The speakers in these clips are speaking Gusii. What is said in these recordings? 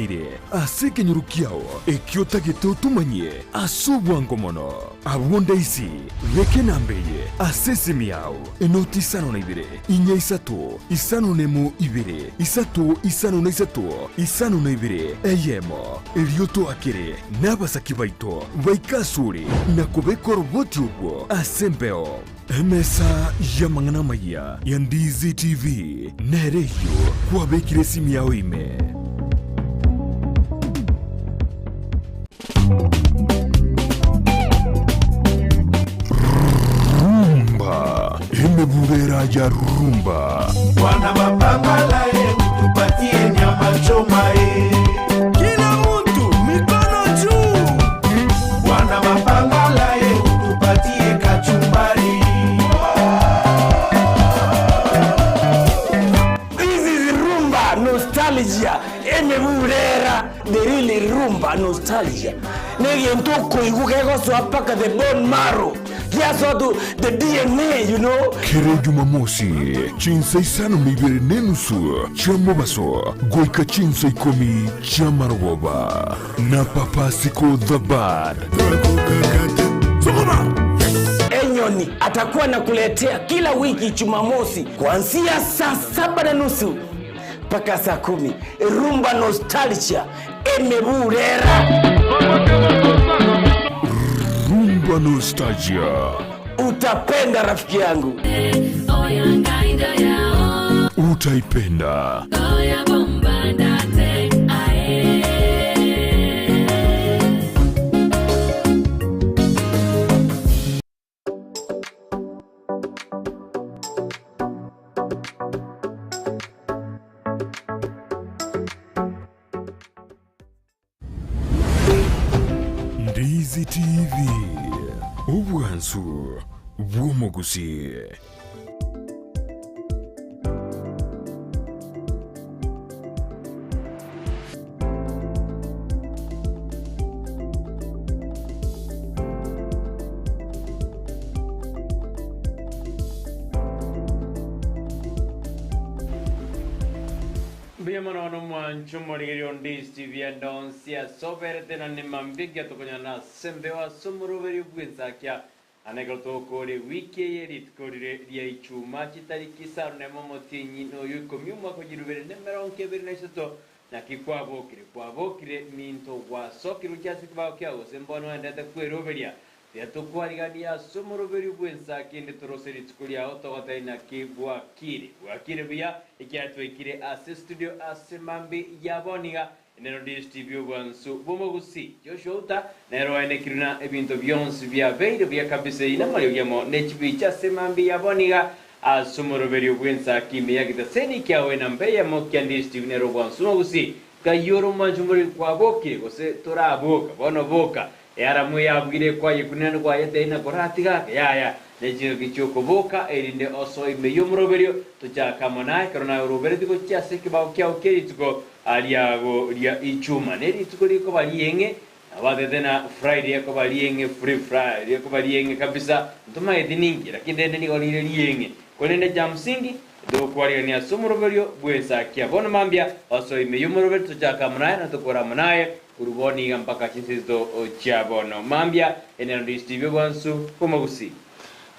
Gwakorekanire ase ekenyoro kiao ekio otagete otomanyie ase obwango mono. Abwo ndaisi, beka enamba eye ase esimi yao, enoti isano na ibere, inya isato, isano nemo ibere, isato isano na isato, isano na ibere, eyemo. Erio toakere nabasaki baito baike asore na kobeka oroboti orwo ase embeo. Emesa y'amang'ana amayia ya Ndizi TV nere eyio kwabekire esimi yao ime. Rumba, emebubera ya rumba. Bwana mapambala ye utupatie nyama choma ye. Kila mtu mikono juu. Bwana mapambala ye utupatie kachumbari. This is rumba nostalgia emeburera the real rumba nostalgia negento okoigwa kegosoa mpaka the bone marrow giasoa to the DNA you know. Kera Jumamosi, chinsa isano na ibere na enusu chia mobaso goika chinsa ikomi chi'amarogoba na Papa Siko the Bad. Enyoni atakuwa anakuletea kila wiki Jumamosi kuanzia saa saba na nusu mpaka saa kumi Rumba Nostalgia emeburera. Rumba Nostalgia. Utapenda rafiki yangu. Utaipenda. Ndizi TV, obwansu bw'omogusii. Mbuya mono nomwancho omorigereria onde Steve ende onsi ase oberete na nemambia ekiagera tokonyana ase embeo ase omoroberio bw'ensakia Ane ekero togokora ewiki eye rituko rire ria Ichuma chitariki isano nemo omotienyi noyo ikomi omwaka o chirubere na emerongo ebere na isato, naki kwabokire, kwabokire minto gwasokire gochia ase ekebao kiao, gose mbono oendete kweroberia, tiga tokwariganie ase omoroberio bw'ensa kende torose rituko riao togotebie naki bwakire. Bwakire buya, ekiagera twaikire ase studio ase mambia ya bono iga, Nero Destry bi'obwansu bw'omogusii Joshua Uta nere oenekirwe na ebinto bionsi biabeire buya kabisa eyio namariogi amo ne chibicha ase mambia ya bono iga ase omoroberio bw'ensaki ime ya getaseni kiao enamba eyemo kia Destry nere obwansu bw'omogusii Kayora omwancho more kwabokire gose toraboka bono boka Earamu eyabugire kwayekunera kwayetebia na koratiga ake, Yaya, nechingaki chi'okoboka, erinde osoe ime y'omoroberio, tochake amo naye, ekero naye oroberetie gochia ase ekebao kiao kie rituko riago ria Ichuma. Ne rituko rikoba rieng'e, nabo batete na Friday ekoba rieng'e free fry, rikoba rieng'e kabisa, ntomaeti ninki, lakini rende nigo rire rieng'e. Korende cha msingi, togokwarigania ase omoroberio bw'ensakia. Bono mambia, osoe ime y'omoroberio, tochake amo naye, na tokore amo naye, Korwa bono iga mpaka chinsesito chia bono mambia, enero ndisitibie bwansu bw'omogusii.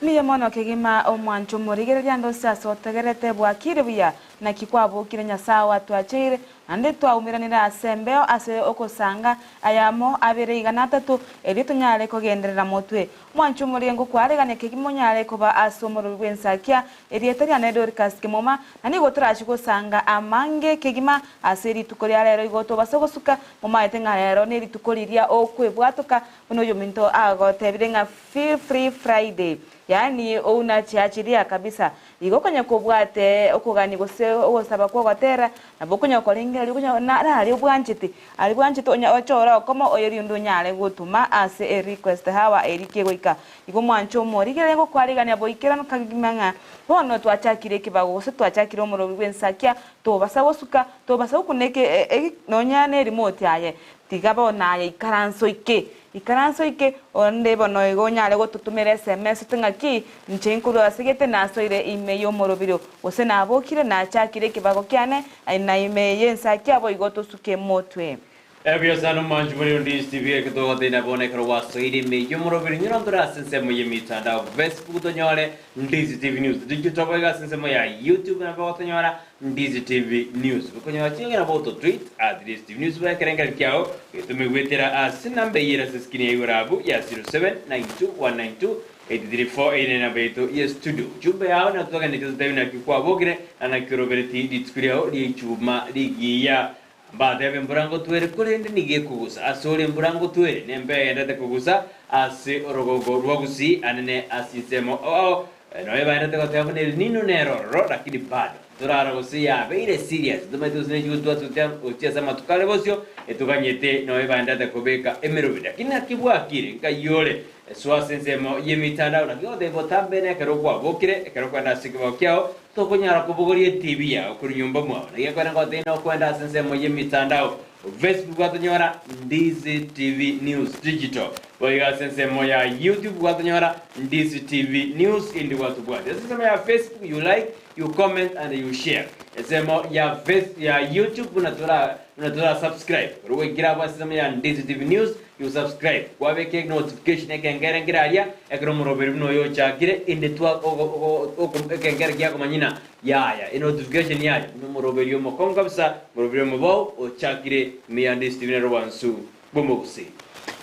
Mbuya mono kegima omwancho omorigereria ande onsi ase otegerete bwakire buya naki kwabokire Nyasae oo atwacheire naende twaumeranire ase embeo ase ogosanga ayamo abere iga na atato erio tonyare kogenderera motwe Mwanche omoriengo kwaregania kegima onyare koba ase omorobi bw'ensakia Erieta riane Dorcas Kemuma, na nigo torache gosanga amange kegima ase rituko ria rero igo tobase gosuka momaete ng'a rero nerituko riria okwebwatoka buna oyominto agotebire ng'a feel free Friday yaani ounachiachiria kabisa igo konya kobwate okogania gose ogosaba kwogotera nabo okonya korengereria okonya nare obwanchete aria bwanchete onya ochore okomo oyerinde onyare gotoma ase erequest hour eria kegoika Igo mwanche omorigereria ngokwarigania boikeranu kagima ng'a bono twachakire ekebago gose twachakire omorobi bw'ensakia, tobasa gosuka, tobasa gokuna eke nonya nerimoti aye. Tiga bono aye ikaransa oike, ikaransa oike, onde bono igo onyare gototomera sms ete ng'aki, inche nkorwa ase gete nasoire ime y'omoroberio, gose nabokire nachakire ekebago kiane, na ime y'ensaki abo igo tosuke motwe. Ebuya sana omwanchi more onde Steve eke togoteina bono ekero gwasoire ime y'omoroberio nyora ntore ase ensemo y'emitandao Facebook tonyore Ndizi TV News Digital boigo ase ensemo ya YouTube nabo gotonyora Ndizi TV News gokonyora ching'ina nabo oto tweet at Ndizi TV News boe ekerengererio kiao getome goetera ase namba eye ere ase eskrini ya igoro abwo ya 0792192834 eye ne namba yaito ye studio ujumbe yao natotogende totebi naki kwabokire na naki orobereti rituko riao ria ichuma rigiya Mbatebe embura ngotwere, korende nigo ekogusa ase ore embura ngotwere, nembe egenderete kogusa ase orogongo rwa gusii anene ase ensemo oo. Nonya baenderete goteba buna El Nino nere ororo, lakini bado torara gose yabeire serious, tomaete gose nechigotwa gochia gochia ase amatuko are bosio, etoganyete nonya baenderete kobeka emerobe. Lakini naki bwakire nkai ore soa ase ensemo y'emitandao, naki goteba botambe nekero kwabokire, ekero kwenda ase ekebao kiao, Tokonyara kobogoria etibi yao korwa nyomba mwao, na gekorera ngotebie nokwenda ase ensemo y'emitandao, Facebook gwatonyora Ndizi TV News Digital, boigo ase ensemo ya YouTube gwatonyora Ndizi TV News indi gwatobwatia ase ensemo ya Facebook you like, you comment and you share. Ensemo ya face ya YouTube buna tora buna tora subscribe oro goikera abwo ase ensemo ya Ndizi TV News you subscribe kwabeka notification ekengere nkere aria ekero omoroberi buna oyo ochakire inde twa ogo ogo oko ekengere giakomanyina yaya enotification yaye buna omoroberi omokong'u kabisa omoroberi omobao ochakire ime ya Ndizi TV nere obwansu bw'omogusii.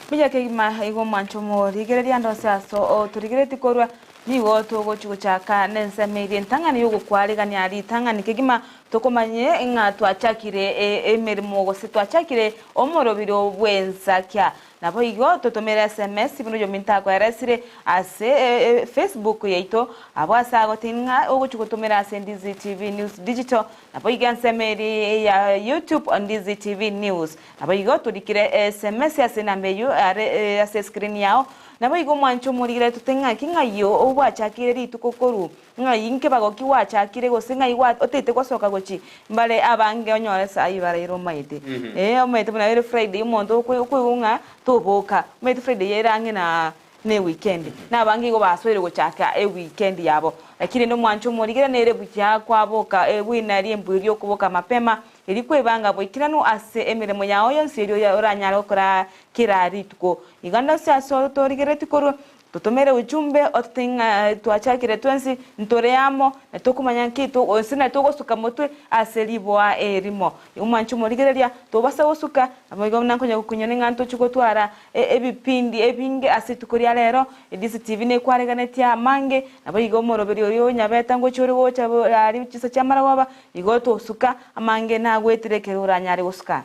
Mbuya kegima igo omwancho omorigereria ande onsi ase otorigeretie korwa, nigo togochi gochaka nensemo eria entang'ani y'ogokwarigania ritang'ani kegima tokomanye ng'a twachakire emeremo gose twachakire omorobiro bw'ensakia. Naboigo totomere sms buna oyominto akoeresire ase Facebook yaito abwo ase agoteini ng'a ogochi gotomera ase Ndizi TV News Digital naboigo ensemo eria ya YouTube Ndizi TV News. Naboigo torikire sms ase enamba eyio are ase escreen yao. Naboigo omwanche omorigere tote ng'aki ng'ai obwachakire rituko korwa ng'ai nkebago ki gwachakire gose ng'ai gwa otaete gosoka gochi mbare abange onyore saii baraire omaete. Ee omaete buna ere Friday omonto okoi okoigwa ng'a toboka, omaete Friday ere ang'e na ne weekend. Na abange igo basoire gochaka eweekend yabo. Lakini rende omwanche omorigere nere buya kwaboka buna riembui riokoboka mapema Erio kwebanga boikeranu ase emeremo yao yonsi erio oranyare gokora kera rituko. Iga nonsi ase otorigeretie korwa, totomere ujumbe ototebie ng'a twachakire twensi, ntore amo, na tokomanya nki gose na togosuka motwe ase riboa erimo. Igo mwanche omorigereria, tobasa gosuka, naboigo buna nkonya gokunyora ng'a ntochie gotwara ebipindi ebinge ase rituko ria rero, DCTV nekwareganetie amange, naboigo omoroberi oria o Nyabeta ngochia ore gocha aria chinsa chi'amaragoba, Igo tosuka, amange nagwetire ekero oranyare gosuka.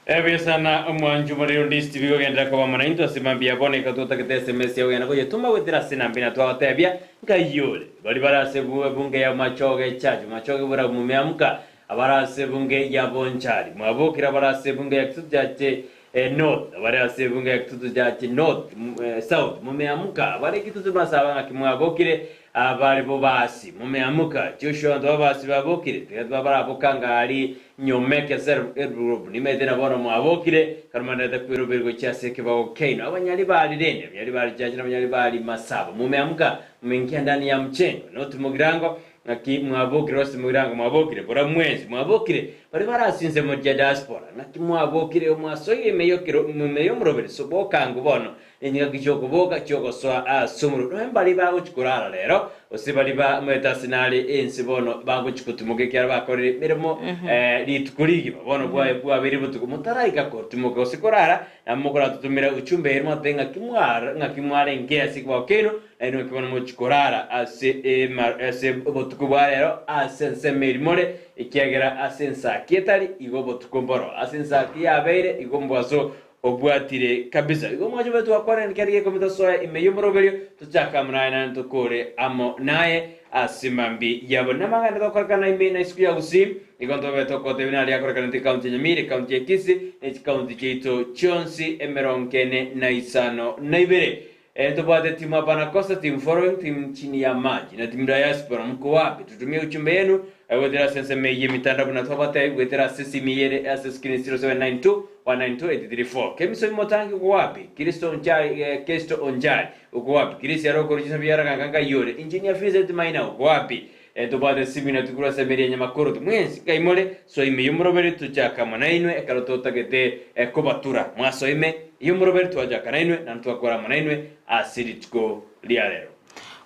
Ebuya sana omwancho morero ndisiti bigogenderera koba amo naintwe ase mambia bono ekero totagete sms yao genda koyetoma goetera ase enamba ena twagotebia nkai ore bari bare ase ebunge ya machoge church machoge bora mumeamka abare ase ebunge ya bonchari mwabokire abare ase ebunge ya kitutu chache north abare ase ebunge ya kitutu chache north south mumeamka abare kitutu masaba ng'aki mwabokire Abare bobasi, mumeamuka, Joshua abanto b'abasi babokire, tiga tibabaraboka ngari nyomeke Zerubbabel, nimete na bono mwabokire, karomanderete kweroberia gochia ase ekebago kiaino. Abanyaribari rende, abanyaribari chache na abanyaribari masabo, mumeamuka, mumeingia ndani ya mchengo, noti mogirango, ng'aki mwabokire gose mogirango mwabokire, bora mwensi mwabokire, baria bare ase ensemo chia diaspora, ng'aki mwabokire, mwasoire ime y'okero ime y'omoroberi, soboka ango bono, Nechingaki chi'okoboka chi'ogosoa ase omorero, nonya mbaria bagochia korara rero, gose baria bamanyete ase nare ense bono bagochia kotimoka ekiagera bakorire emeremo rituko rigima, bono bwaye bwabeire botuko, motaraika kotimoka gose korara, nabo mokoratotomera uchumbe ere mwatebe ng'aki mwara ng'aki mwarenge ase ekebao kiaino, nainwe ng'aki bono mochia korara ase ema ase obotuko bwa rero ase ensemo eria more, ekiagera ase ensaki etari igo obotuko mboro, ase ensaki yabeire igo mboaso Obwatire kabisa. Igo omwancho bwe twakwanire keri gekomi tosoe ime y'omoroberio, tochake amo naye naende tokore amo naye ase mambi yabo. Namang'ana tokorekana ime na isiko ya Gusii, igo ntobe tokotebia naria akorekanete ekaunti ya Nyamira, ekaunti ya Kisii, ne chikaunti chiaito chionsi emerongo ene na isano na ibere. Ntobwate timu hapana kosa, team following, team chini ya maji na team diaspora. Mko wapi? Tutumie ujumbe yenu. Goetera ase ensemo eyio emitandao buna twabatebi, goetera ase esimi eye ere ase screen 0792 192 834. Kemiso imotangi uko wapi? Kristo onchari eh, Kristo onchari uko wapi? Kirisi arokoro chinsa biaraganga ngai ore. Engineer Vincent Maina uko wapi? Eh, tobwate esimi na tukuru ase emeri ya nyamakoroto. Mwensi ngai more soa ime y'omoroberi tochaka amo nainwe ekero totagete eh, kobatura. Mwasoa ime y'omoroberi twachaka nainwe naende twakora amo nainwe ase rituko ria rero.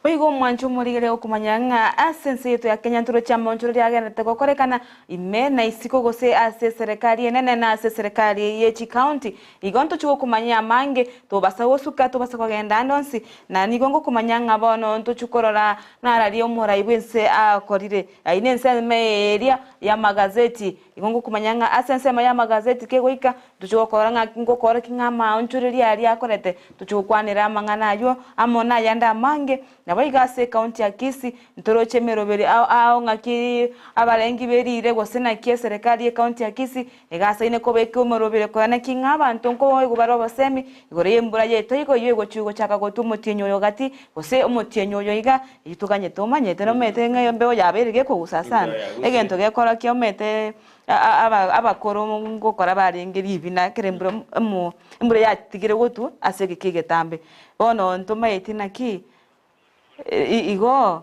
Boigo omwanche omorigere okomanya ng'a ase ense yaito ya Kenya ntoroche amaonchorori agendererete gokorekana ime na isiko gose ase eserekari enene na ase eserekari ye chicounty. Igo ntochi gokomanyia amange, tobasa gosuka, tobasa kogenda ande onsi, na nigo ngokomanya ng'a bono ntochi korora nararia omorai bw'ense akorire. Ayio nensemo eria y'amagazeti. Igo ngokomanya ng'a ase ensemo y'amagazeti kegoika, ntochi gokora ng'a ngokora ki ng'a amaonchoreria aria akorete, ntochi gokwanera amang'ana ayio amo nayande amange. Naboigo ase ecounty ya Kisii, ntoroche emeroberi ao ao ng'aki abarengi berire gose naki eserekari y'ecounty ya Kisii egasaine kobeka omoroberi koya naki ng'a abanto nkoigwa bare obosemi igoro y'embura y'etoigo eyio egochia gochaka gotwa omotienyi oyo gati gose omotienyi oyo iga, eyio toganyete omanyete nomanyete ng'a embeo yabeire gekogusa sana, egento gekorokia omanyete abakoro ngokora barenge ribina ekero embura emo embura yatigire gotwa ase egeka egetambe. Bono ntomaeti naki igo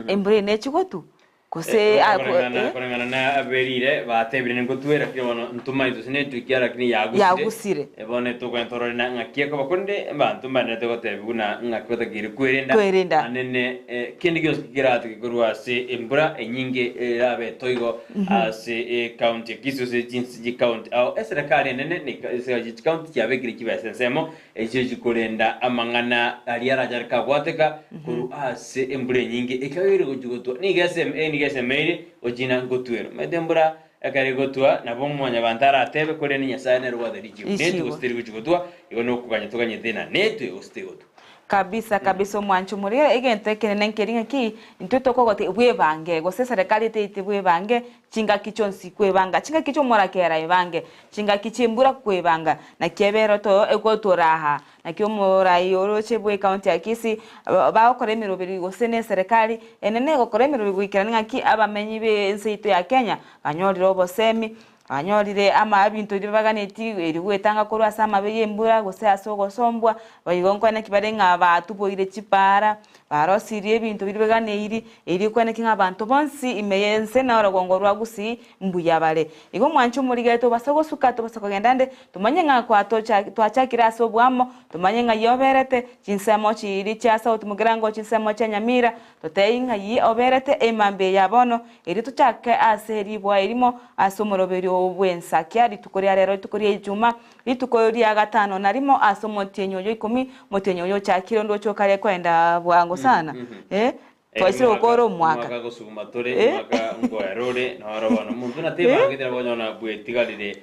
embura eye nechi gotwa gose Koreng'ana koreng'ana na aberire batebire ningotwera kio bono ntomaete gose netukia lakini yagusire Yagusire. Bono etokogenda torore na ng'aki ekoba korende abanto mbanerete gotebiwa buna ng'aki batakeire kwerenda Kwerenda. anene kende gionsi kerateke korwa ase embura enyinge erabe etoigo ase ecounty ya Kisii gose chinse chicounty ao eserekari enene na eka chicounty chiabekire chibesa ensemo Echio chikorenda amang'ana aria arachare kagwateka korwa ase embura enyinge, ekiagera egochia gotwa nigo esem eh nigo esemeire gochia gotwerwa. Omanyete embura ekero egotwa nabo mwanyabanto aratebe, korende Nyasae nere obwate richibu. Netwe Richibu. gose teri gochia gotwa, igo nokoganya toganyete ng'a netwe gose tegotwa. Kabisa kabisa omwancho omorero egento ekenene nkeri ng'aki intwe tokogote bwebange gose eserekari eteite bwebange chingaki chionsi kwebanga chingaki chiomorakera ebange Chingaki chi'embura kwebanga, naki ebeero to egotoraha, naki omorai oroche bw'ecounty ya Kisii bagokora emeroberi gose neserekari enene egokora emeroberi goikerania ng'aki abamenyi b'ense yaito ya Kenya banyorire obosemi, banyorire ama ebinto biria baganeti erio goetanga korwa ase amabe y'embura gose ase ogosombwa, boigo nkwane ki bare ng'a batuboire chipaara, barosirie ebinto biria biganeiri, erio kwane ki ng'a abanto bonsi ime y'ense na orogongo rwa Gusii mbuya bare. Igo omwanche omorigere tobasa gosuka, tobasa kogenda ande, tomanye ng'a kwatocha twachakire ase oboamo, tomanye ng'ai oberete, chinsemo chiria chia South Mugirango, chinsemo chia Nyamira, totebie ng'ai oberete emambia ya bono, erio tochake ase riboa erimo ase omoroberio oo bw'ensakia rituko ria rero, rituko ria Ijuma, rituko ria gatano na rimo ase omotienyi oyo ikomi, omotienyi oyo ochakire onde oche okare koenda bwango sana, eh. Twaisire gokora omwaka. Omwaka gosuguma tore, omwaka ngoera ore, noro bono omonto buna tebangete nabo onyora bwetigarire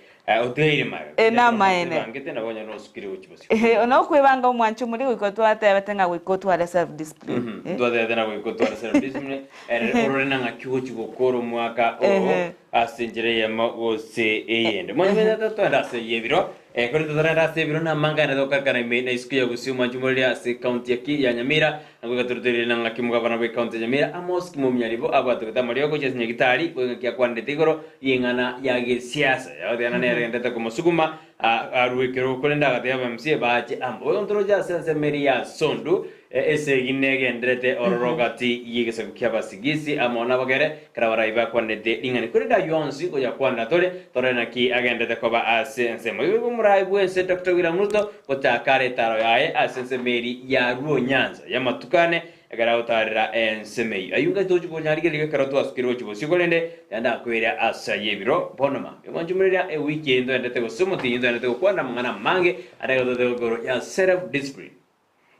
otigaire magega. Eh, namaene. Tebangete nabo onyora osukire gochia bosio. Ehe, onokwebanga omwancho omoria goika twatebete ng'a goika otware self discipline. Eh. Twatebete na goika otware self discipline, ere orore na ng'aki ogochia gokora omwaka oo Ehe. ase enchera eyemo gose eyende. Mwanyabanto twende ase eyebiro, Ekero totarenda ase ebiro na amang'ana togokarekana ime na isiko ya gusii omwanchi omoreri ase county ya Ki ya Nyamira na goika toruterire na ng'aki omogabana bwe county ya Nyamira Amos Kimomnyaribo abwatogete amariogo gochia ase nyagitari goika ng'aki akwanete igoro y'eng'ana ya gesiasa yagotigana nere egenderete komosuguma arue ekerogo korende agatebia aba MCA bache amo. Boigo ntoroche ase ensemo eria ya Sondu esegi negenderete ororo gati y'egesaku ki'Abasigisi amo n'Abagere Ekero abarai bakwanete ring'ana korende ayio onsi ngoyakwanera tore, torore naki agenderete koba ase ensemo. Igo omorai bw'ense Doctor William Ruto gochaka are etaro yaye ase ensemo eri ya Luo Nyanza y'amatuko ane ekero agotarera ensemo eyio. Ayio ngai tochi konyarigereria ekero twasukire gochia bosio korende tiga ase ayio ebiro bono mambia. Mwanchumereria ewiki eye ntoendete gose omotienyi ntoendete gokwana amang'ana amange are gototeba igoro ya self discipline.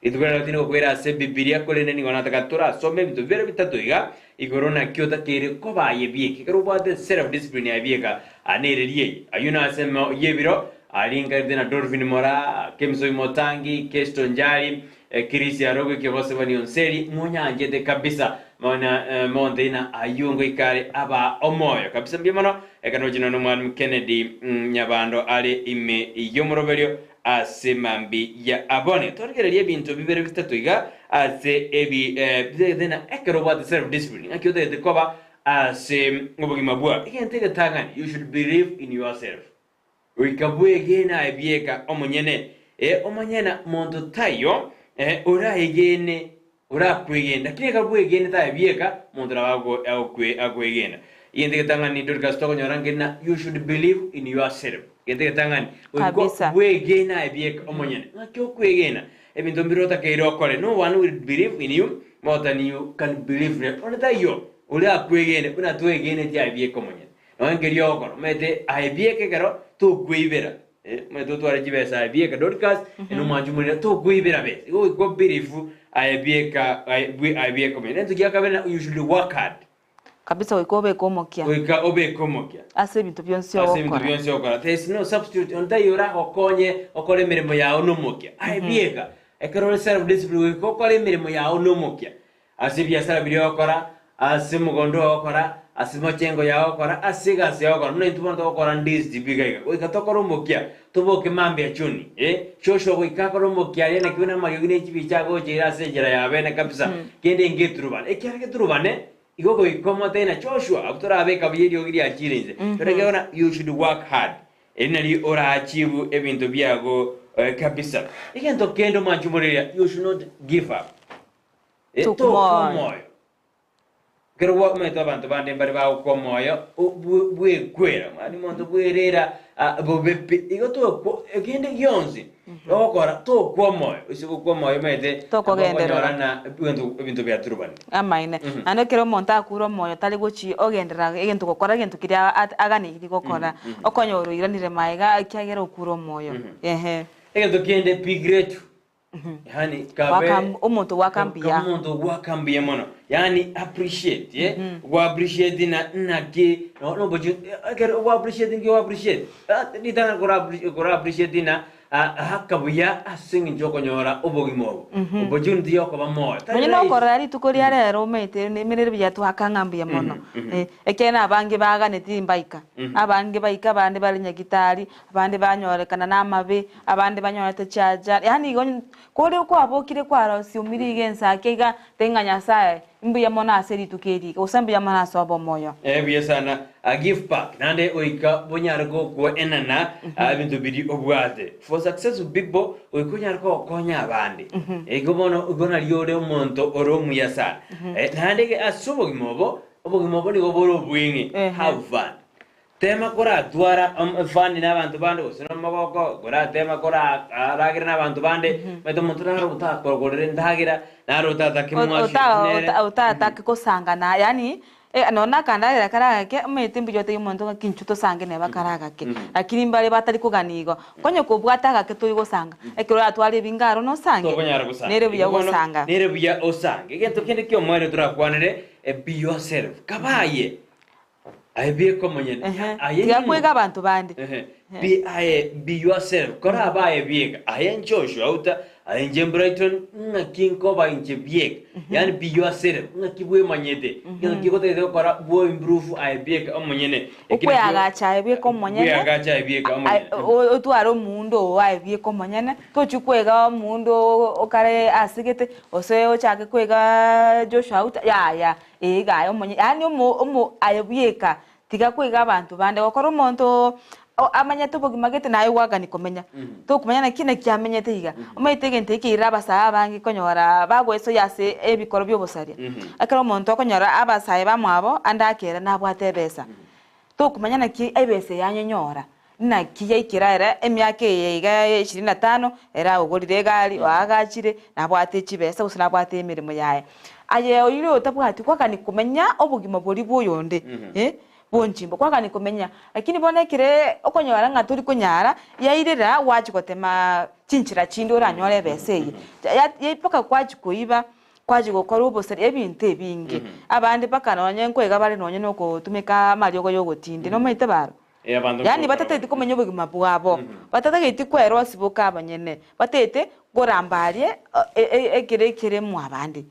Rituko riarero tindi gokwera ase Ebibilia, korende nigo nataka torasome ebinto bibere bitato iga igoro naki otakeire koba aye bieka. Ekero obwate self discipline aye bieka, aa nereri eye. Ayio nase emo y'ebiro, arinkarete na Dolphin Moraa, Kemsoi Motangi, Kesto Njari, Chris Arogo Ekebose Bani Onseri, monyanchete kabisa mana montebi na ayio ngoika are aba omoyo kabisa mbuya mono. Ekero nochina n'Omwalimu Kennedy Nyabando are ime y'omoroberio Ase mambia ya abone torigererie ebinto bibere bitato iga ase ebi bitagete na ekero obwate self discipline ng'aki otagete koba. ase obogima bwao. Egento egetang'ani, you should believe in yourself. Goika bwegene aye bieka omonyene, ee, omanye na monto taiyo ee, oraegene, orakwegene. Lakini ekero bwegenete aye bieka, monto nabo ago- agokwe akwegena. Egento egetang'ani Dorcas tokonyora nkeri na you should believe in yourself. Egento egetang'ani, goika Kabisa. bwegene aye bieka omonyene. Ng'aki okwegena? Ebinto mbire otakeire okore. No one will believe in you more than you can believe in you. Onde taiyo orakwegene buna twegeneti aye bieka omonyene. Nonya nkeria ogokora, omanyete aye bieka ekero tokweibera, eh, omanyete otware chibesa aye bieka Dorcas, mm omwanchi omorero tokweibera besa. Igo goika obelieve aye bieka aye bwe aye bieka omonyene. Egento gia kabere na you should work hard. Kabisa goika obeke omokia. Goika obeke omokia. Ase ebinto bionsi Ase ebinto ogokora. bionsi ogokora. There is no substitute, onde taiyo oragokonye okore emeremo yao nomokia. Aye bieka, ekero ore self discipline goika okore emeremo yao nomokia. Ase ebiasara biria ogokora, ase omogondo oo ogokora, ase emochengo yao ogokora, ase egasi yao ogokora, buna intwe bono togokora ndizi biga iga, goika tokore omokia, toboke mambia chuni, eh, Joshua goika akore omokia aria naki buna amariogi ne chibicha agocha ere ase enchera ya bene kabisa, kende engeturubane. Ekiagera geturubane, igo goika omotebie na Joshua, abwo torabeka buya eriogi riachire inse. Tore buna you should work hard. Eri nario oraachieve ebinto biago kabisa. Egento kende omwanche omoreria, you should not give up. Eh, Tokwa tokwa omoyo. omoyo. Ekero gwa- omanyete abanto bande mbare bagokwa omoyo, o- bwe- bwekwera, yaani omonto bwerera ah, bobe pi. Igo tokwa ekende gionsi ogokora tokwa omoyo, ase gokwa omoyo omanyete Tokogenderera. okonyora ng'a ebinto ebinto biaturubanire. Amaene. Naende ekero omonto akure omoyo tari gochi ogenderera egento gokora egento keria a- aganeirie gokora, okonyora oiranire maega ekiagera okure omoyo. Ehe. Egento kende be grateful. Yaani kabe Gwaka omonto gwaka mbuya. Kabe omonto gwaka mbuya mono. Yaani appreciate eh. Gwa appreciate na naki no no bochi ekero gwa appreciate nki gwa appreciate. Ritang'ani kora kora appreciate na aka buya ase eng'encho okonyora obogima obo. Opportunity ya okoba moyo. Tari Nonye rahisi. nokorora rituko ria rero omanyete nemereri buya twaka ng'a mbuya mono. Ekiagera abange baganeti mbaika. Abange baika abande bare nyagitari, abande banyorekana namabe, Abande banyorete chiaja, yaani igo kore kwabokire kwarosiumire iga ensake iga, tari ng'a Nyasae mbuya mono ase rituko eri iga, gose mbuya mono ase obomoyo. Eh, buya sana. A give back. Naende goika bonyare gokoenana ebinto biria obwate. For successful people, goika onyare gokonya abande. Igo bono igo nario ore omonto ore omuya sana. Eh, naende ase obogima obo, obogima obo nigo bore obweng'e. Have fun. Tema koratwara efani nabanto bande gose nomogoko, koratema koraragera nabanto bande, omanyete omonto naro otakogorera endagera, naro otatake mwasireti nere. Otatake kosangana yaani nonya na akandagera kare agake, omanyete mbuya otebie omonto ng'a inchuo tosange neba kare agake, lakini mbare batari kogania igo, konya kobwate agake tori gosanga, ekero oratware ebinge aro nosange, Tokonyara gosanga. nere buya Igo bono, gosanga. nere buya osange. Egento kende ki'omoerio torakwanere, be yourself, kabe aye. Aye bieka omonyene. Ehe, Aye tiga ning'o? kwega abanto bande. Ehe, Be aye, be yourself. Kora abe aye bieka. Aye Joshua auta, aye inche Brighton, ng'aki nkoba inche bieka. Yaani be yourself, ng'aki bwemanyete. Ng'aki gotagete gokora bwo improve aye bieka omonyene. Eki nakio- Okweagacha aye bweka omonyene. Bweagacha aye bieka omonyene. Otware omuundo oo aye bweka omonyene, tochia kwega omuundo okare asegete, gose ochake kwega Joshua auta, yaya. Ee iga aye omonye, yaani omo omo aye bweka, tiga koiga abanto bande, gokora omonto o amanyete obogima gete naye gwakani komenya, tokomanya naki naki amenyete iga. Omanyete egento eke keirire abasae abange konyora bagoesoyia ase ebikoro bia obosaria. Ekero omonto okonyora abasae bamwabo ande akere nabwate ebesa, Tokomanya naki ebesa eye anyenyora, naki yaikera ere emiaka eye iga ishirini na tano, ere agogorire egari, oagachire, nabwate chibesa gose nabwate emeremo yaye. Aye oyio otabwati kwagani komenya obogima boria bwa oyonde eh, bw'onchimbo, kwagani komenya. Lakini bono ekere okonyora ng'a tori konyara, yairera gwachia gotema chinchera chinde oranyore ebesa eye. Ya mpaka gwachia koiba. Kwachia gokora obosari ebinto ebinge, abande mpaka nonye nkoiga bare nonye nogotumeka amariogo y'ogotindi, nomanyete baro? Eh, abanto Yaani nkokora batatageti bare. komenya obogima bwabo, batatageti kwerosia boka abanyene, batagete koramba aria ekere ekere mwabande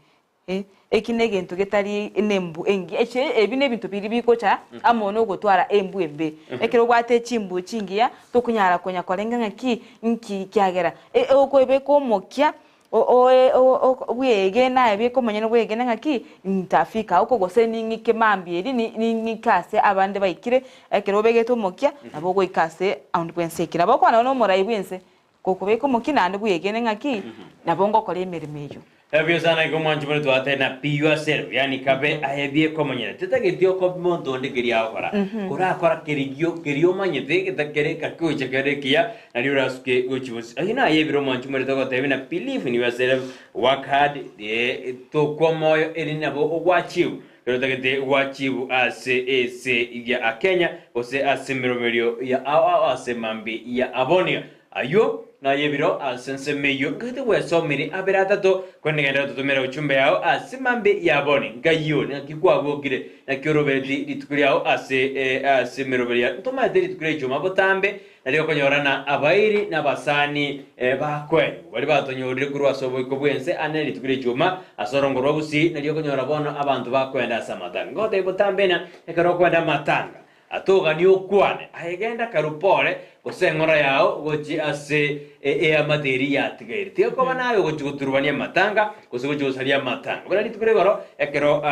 eh, eki negento getari nembu engiya eche ebi nebinto biria bigocha amo nogotwara embu embe. Ekero obwate chimbu chingiya, tokonyara konya korenga ng'aki nki kiagera okoebeka omokia. Oe bwegene aye bweka omonyene bwegene ng'aki ntafika oko gose ning'ike mambia eri ning'ike ase abande baikire ekero obegete omokia nabo ogoika ase aonde bwensi eke. Nabo okwana na omorai bwense gokobeka omokia naende bwegene ng'aki nabo ngokora emeremo eyio. Ebuya sana igo mwanchi buna twatebire na be yourself yaani kabe aye bieka omonyene tetageti okobi monto onde keria agokora korakora kerigio keria omanyete getakere gakegocha kere ekiya Nario orasuke gochia bosio. Ayio naye ebiro omwanchi omorete ogotebia na believe in yourself, work hard, eh, tokwa moyo eri nabo ogwachieve kero otagete gwachieve ase ese ya Kenya gose ase emeroberio ya ao ao ase mambi ya abonia. Ayio naye ebiro ase ensemo eyio ngagete gwesomiri abere atato korende genderera gototomera uchumbe yao ase mambi ya aboni. Nkayio naki kwabokire naki orobereti rituko riao ase eh, ase emeroberio ya ntomaete rituko ria ichuma botambe Nario okonyorana abairi na abasani bakwenyu baria batonyorire korwa ase oboiko bw'ense ane rituko ri'echuma ase orongo rwa gusii, nario okonyora bono abanto bakwenda ase amatanga. Ngotebia botambe ng'a ekero okwenda amatanga, atoganie okwane, aye genda karue pore, gose eng'ora yao gochia ase eamate eria yatigaire. Tiga koba naye ogochia goturubania amatanga, gose gochia gosaria amatanga. Buna rituko rigoro ekero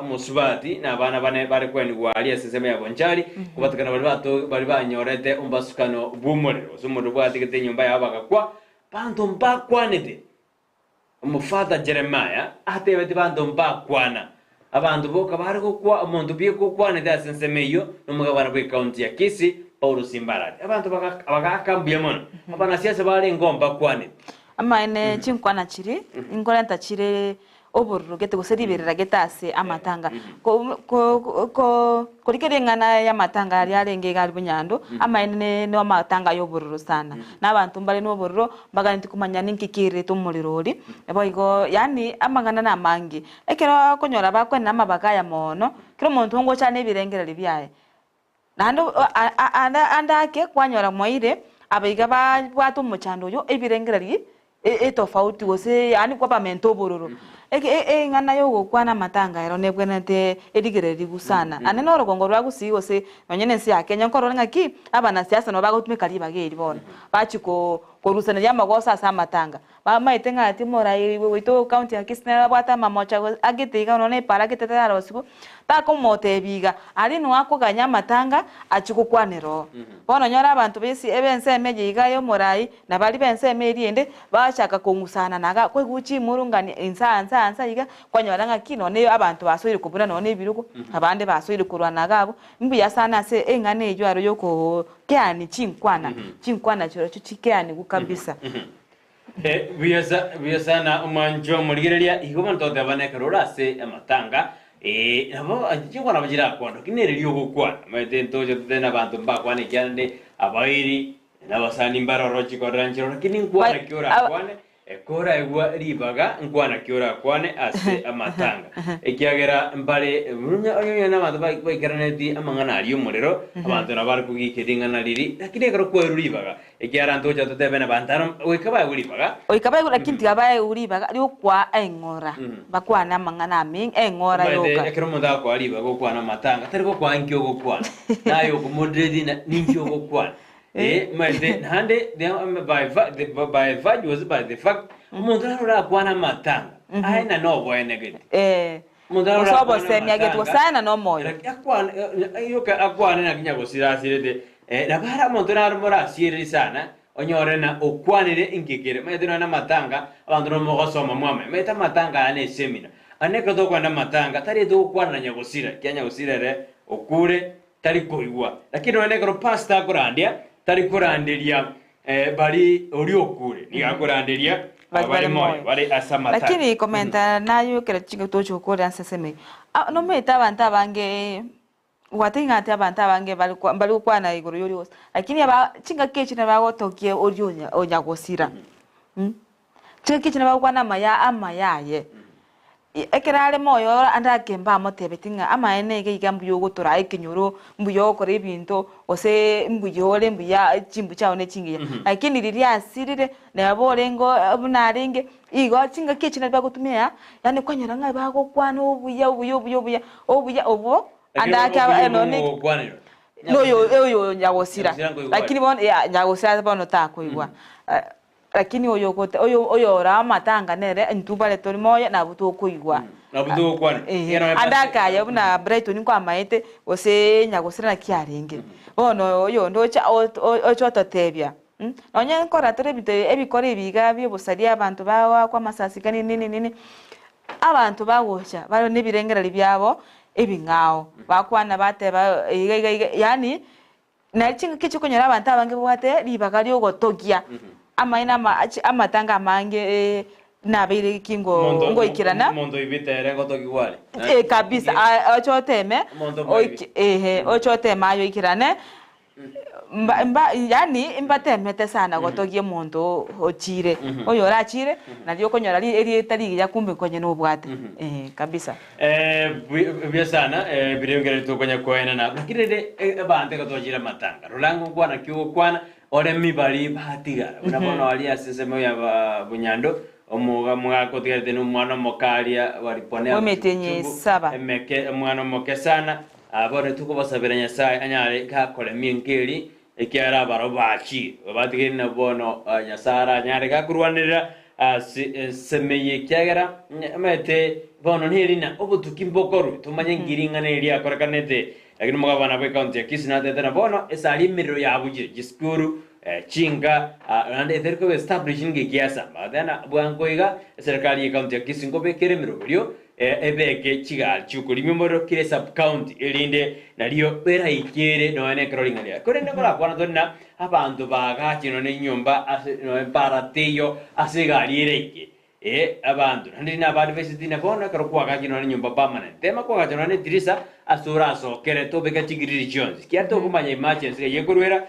omosubati na abana bane bare kwenigwa aria ase ensemo ya Bonchari, kobatikana baria bato baria banyorete ombasukano bw'omorero, gose omorero bwatigete enyomba yabo bagakwa, banto mbakwanete. Omofather Jeremiah atebetie banto mbakwana. Abanto boka bare gokwa, omonto bieka okwanete ase ensemo eyio nomogabana bw'ecounty ya Kisii, Paulo Simbarati. Abanto bagaaka mbuya mono. Abanasiasa barengeo mbakwanete. Amaene chinkwana chiria nkorenta chire obororo gete gose riberera gete ase amatanga. Korigereria eng'ana y'amatanga aria arenge iga aria bonyando, amaene ne amatanga ya obororo sana. Na abanto mbare na obororo mbaganetie komanya ninki kerete omorero oria, boigo yaani amang'ana namange. Ekero okonyora bakoenena amabaga aya mono, kera omonto ngocha na ebirengererio biaye. Naende ande ake kwanyora mwaire abaiga babwate omochando oyo ebirengererio etofauti gose yaani kwabamenta obororo. Eng'ana ya ogokwana amatanga ero nebwenerete erigererigwe sana. Naende na orogongo rwa Gusii gose nonye na ense ya Kenya nkorora ng'aki abanasiasa nabo bagotumeka ribaga eri bono bachia korusaneria amagoso ase amatanga. Bamaete ng'a timorai goito county ya Kisii nere abwate amamocha agete iga nonya epara agete tararosigwa, takomotebia iga, aria nigo akoganya amatanga achie gokwanera oo. Bono onyore abanto b'esi b'ensemo eye iga ya omorai na baria b'ensemo eria ende, bachaka kong'usana na iga koigwa chimurungani insa nsa nsa iga, kwanyora ng'aki nonye abanto basoire kobuna nonye ebirogo, abande basoire korwana iga abwo, mbuya sana ase eng'ana eywo aro yokoo keani chinkwana, chinkwana chirochio chikeanigwe kabisa. Buya sana omwanchwa omorigereria, igo bono togotebana ekero ore ase amatanga, nabo chikwana nabo chirakwane, lakini nere riria ogokwana, omanyete ntoche totebe na abanto mbakwane ekiagera naende abairi na abasani mbare ororo chikorera nchire ororo, lakini nkwana ki orakwane, koraegwa ribaga nkwana ki orakwane ase amatanga, ekiagera mbare onye onye na abanto baikaraneti amang'ana aria omorero, abanto nabo bare kogikia ring'ana riria, lakini ekero kwaerwa ribaga, Ekiagera ntocha totebe nabanto aro goika baegwe ribaga. Goika baegwe, lakini tiga baegwe ribaga ri'okwaa eng'ora, bakwane amang'ana ameng' eng'ora Omanyete yoka. ekero omonto agokoa ribaga okwane amatanga, tari gokoa inki ogokwana, naye okomodereti na ninki ogokwana. Eh, omanyete naende the by the by virtue gose by the fact, omonto naro orakwane amatanga, aye na noboenegeti. Eh, Omonto naro gose orakwane obosemia gete, amatanga, gose aye na nomoyo. Laki akwane yoka akwane naki nyagosira asirete Eh, nabo are omonto naro morasiereri sana, onyore na okwanire inki kere. Omanyete nonya namatanga, abanto nabo mogosoma mwamanya. Omanyete amatanga aya ne esemina. Aye nekero tokoenda amatanga, tari etogokwana na nyagosira, ekiagera nyagosira ere okure, tari koigwa. Lakini nonya nekero pastor akorandia, tari koranderia bari oria okure, nigo akoranderia Bari abare bare moyo, moyo. bare ase amatanga. Lakini komenta naye ekero chingaki togochia gokorera ase ensemo eye, nomanyete abanto abange Gwating'ati abanto abange mbare mbare gokwana igoro y'oria ogosira, lakini aba chingaki echio nabagotogia oria onya onyagosira mh, chingaki echio nabagokwana amaya amaya aye. Ekero are moyo ore ande ake mbamotebeti ng'a amaene iga iga mbuya ogotoraa ekenyoro, mbuya ogokora ebinto, gose mbuya ore mbuya chimbu chiago ne chingiya. Lakini riria asirire, neba orenge buna arenge, igo chingaki echio nari bagotumia, yaani kwanyora ng'a bagokwana obuya obuya obuya obuya, obuya obwo Lakini ande ake obuya aba obwo nonye mogokwanerwa. noyo oyo nyagosira Nyagosira nkoigwa lakini are. bono ya nyagosira bono takoigwa. Lakini oyo ogote oyo oyore amatanga nere intwe bare tori moyo nabwo tokoigwa. Nabwo togokwana. Eeh, Ekero ande epasi- akaya buna Brighton nkwamaete gose nyagosira naki arenge. Bono oyonde ocha ot- o- ocha ototebia mh, nonye nkora tore ebinto ebikora ebi iga bia obosaria abanto bagoakwa amasasi iga nini nini nini, abanto bagocha bare na ebirengererio biabo ebing'ao, bakwana bateba iga iga iga yaani. Naye chingaki chikonyora abanto abange babwate ribaga ri'ogotogia amaene ama achi amatanga amange nabeire ki ngo Omonto- ngoikerana. Omonto oibete ere ngotogigwa are. Eh, kabisa a- oche oteme Omonto omoibi. oike ehe oche oteme aye oikerane mba mba yaani mbatemete sana gotogia omonto ochire oyo orachire nario okonyora ri erieta rigiya kumbe konye nobwate eh kabisa. Eh, bui- buya sana eh, birengere tokonya koenana lakini rende eh, abanto ekero twachire amatanga rora ngokwana ki ogokwana oremi bari batigara buna bono aria ase ensemo ya ba- bunyando omoga omogaka otigarete na omwana omoke aria wariponea Bw'emetienyi esaba. emeke omwana omoke sana Ah, bono tokobasabera nyasaye anyare gakoremia enkeri Ekiagera abarabwo bachire, babatigeire na bono Nyasae aranyare gakorwanerera ase ensemo eye, ekiagera omanyete bono nerina obotuki mbokorwe, tomanye nki ring'ana eri riakorekanete. Lakini omogabana bw'ecounty ya Kisii natete na bono esari emerero yabuchire chisukuru, chinka, naende etari koba established ng'a ekiasamba. Agateba na bwango iga eserekari y'ecounty ya Kisii nkobekere emeroberio Ebeke chigari chi'okorimia omorero kera esub-county, erinde nario eraikere nonya nekero ring'ana riaye. Korende nkorakwana tore na abanto baagachire nonya nechinyomba ase nonya para teiyo ase egari eraike. Ee, abanto naende nabadviseti na bono ekero kwagachire nonya nenyomba permanent, tema koagacha nonya nedirisa ase orasokere tobeka chigiriri chionsi, ekiagera tokomanya emergency ng'ai ekorwera,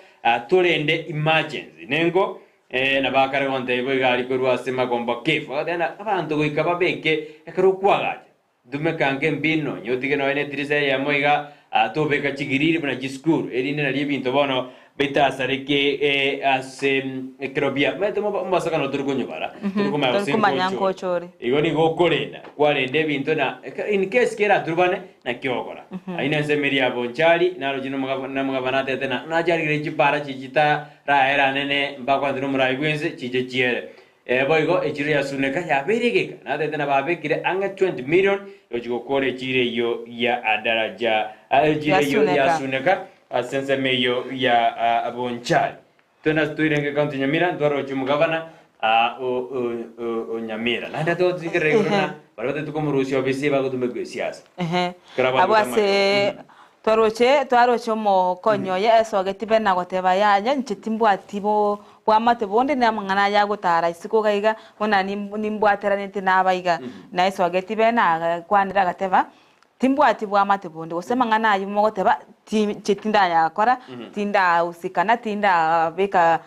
torende emergency. Nengo Ee, nabo akare gontebia boigo aria korwa ase magombo Kefa, agateba ng'a abanto goika babeke ekero okwagacha, tumeka nka embino, onye otige nonya netirisa eyemo iga, ah, tobeka chigiriri buna chisukuru, erinde nario ebinto bono bitasareke eh, ase ekero bia omanyete omo- omobasokano tori konyobara, tori komanya Tori gose komanya nkocha ore. nkocha ore. Igo nigo okorenda, kwarenda ebinto na eke- in case keraturubane, naki ogokora. Ayio nensemo eria ya Bonchari, naroche nomogab- nomogabana atete na nacharigire chipara chichita Raera nene mbakwanete nomorai bw'ense chinche chiere. Ee, boigo echiro ya Suneka yabeire egeka, natete nababekire ang'e 20 million gochia gokora echiro eyio ya daraja echiro Ya eyio ya Suneka. Suneka ase ensemo eyio ya ah, Bonchari. Twende ase toirenge ekaunti ya Nyamira ntwaroche omogabana ah, o, o, o, o Nyamira. Naende totigerere igoro na baria batete komorusia obisi bagotumekwa esiasa. Ehe. Ekero abanto Abwo ase batamanyete. Twaroche, twaroche omokonyi oye esogeti be na goteba, Yaya, inche timbwati bo bwamate bonde na amang'ana aya agotara isiko iga iga, buna nim nimbwateraneti naba iga. Na esogeti be na agakwanera agateba, Timbwati bwamate bonde, gose amang'ana ayio mogoteba, ti inche tindayakora, tindahusikana, tindabeka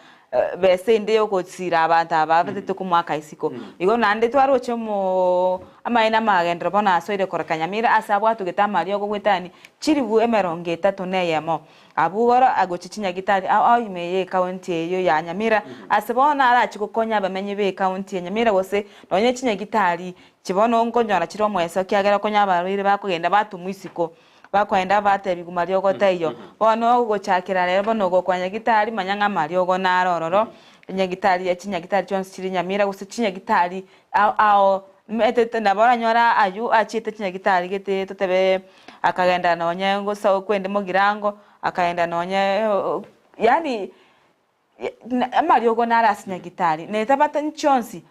besa ende y'ogosira abanto aba abatete komoaka isiko. Igo naende twaroche omoo amaene amagenderero bono asoire koreka Nyamira ase abwatugete amariogo goetania chilifu emerongo etato na eyemo. Abwo igoro agochia chinyagitari ao ao ime y'ecounty eyio ya Nyamira ase bono arachie gokonya abamenyi b'ecounty ya Nyamira gose nonye chinyagitari chi bono nkonyora chire omoeso ekiagera konya abarwaire bakogenda batomwa isiko. Bakoenda batebigwa mariogo taiyo. Bono gochakera rero bono ogokwa nyagitari manya ng'a amariogo naro ororo, enyagitari ya chinyagitari chionsi chire Nyamira gose chinyagitari ao ao etete nabo oranyore aywo achiete chinyagitari gete totebe akagenda nonye gose okwende mogirango, akaenda nonye yaani Amariogo nare ase nyagitari, na etabata chionsi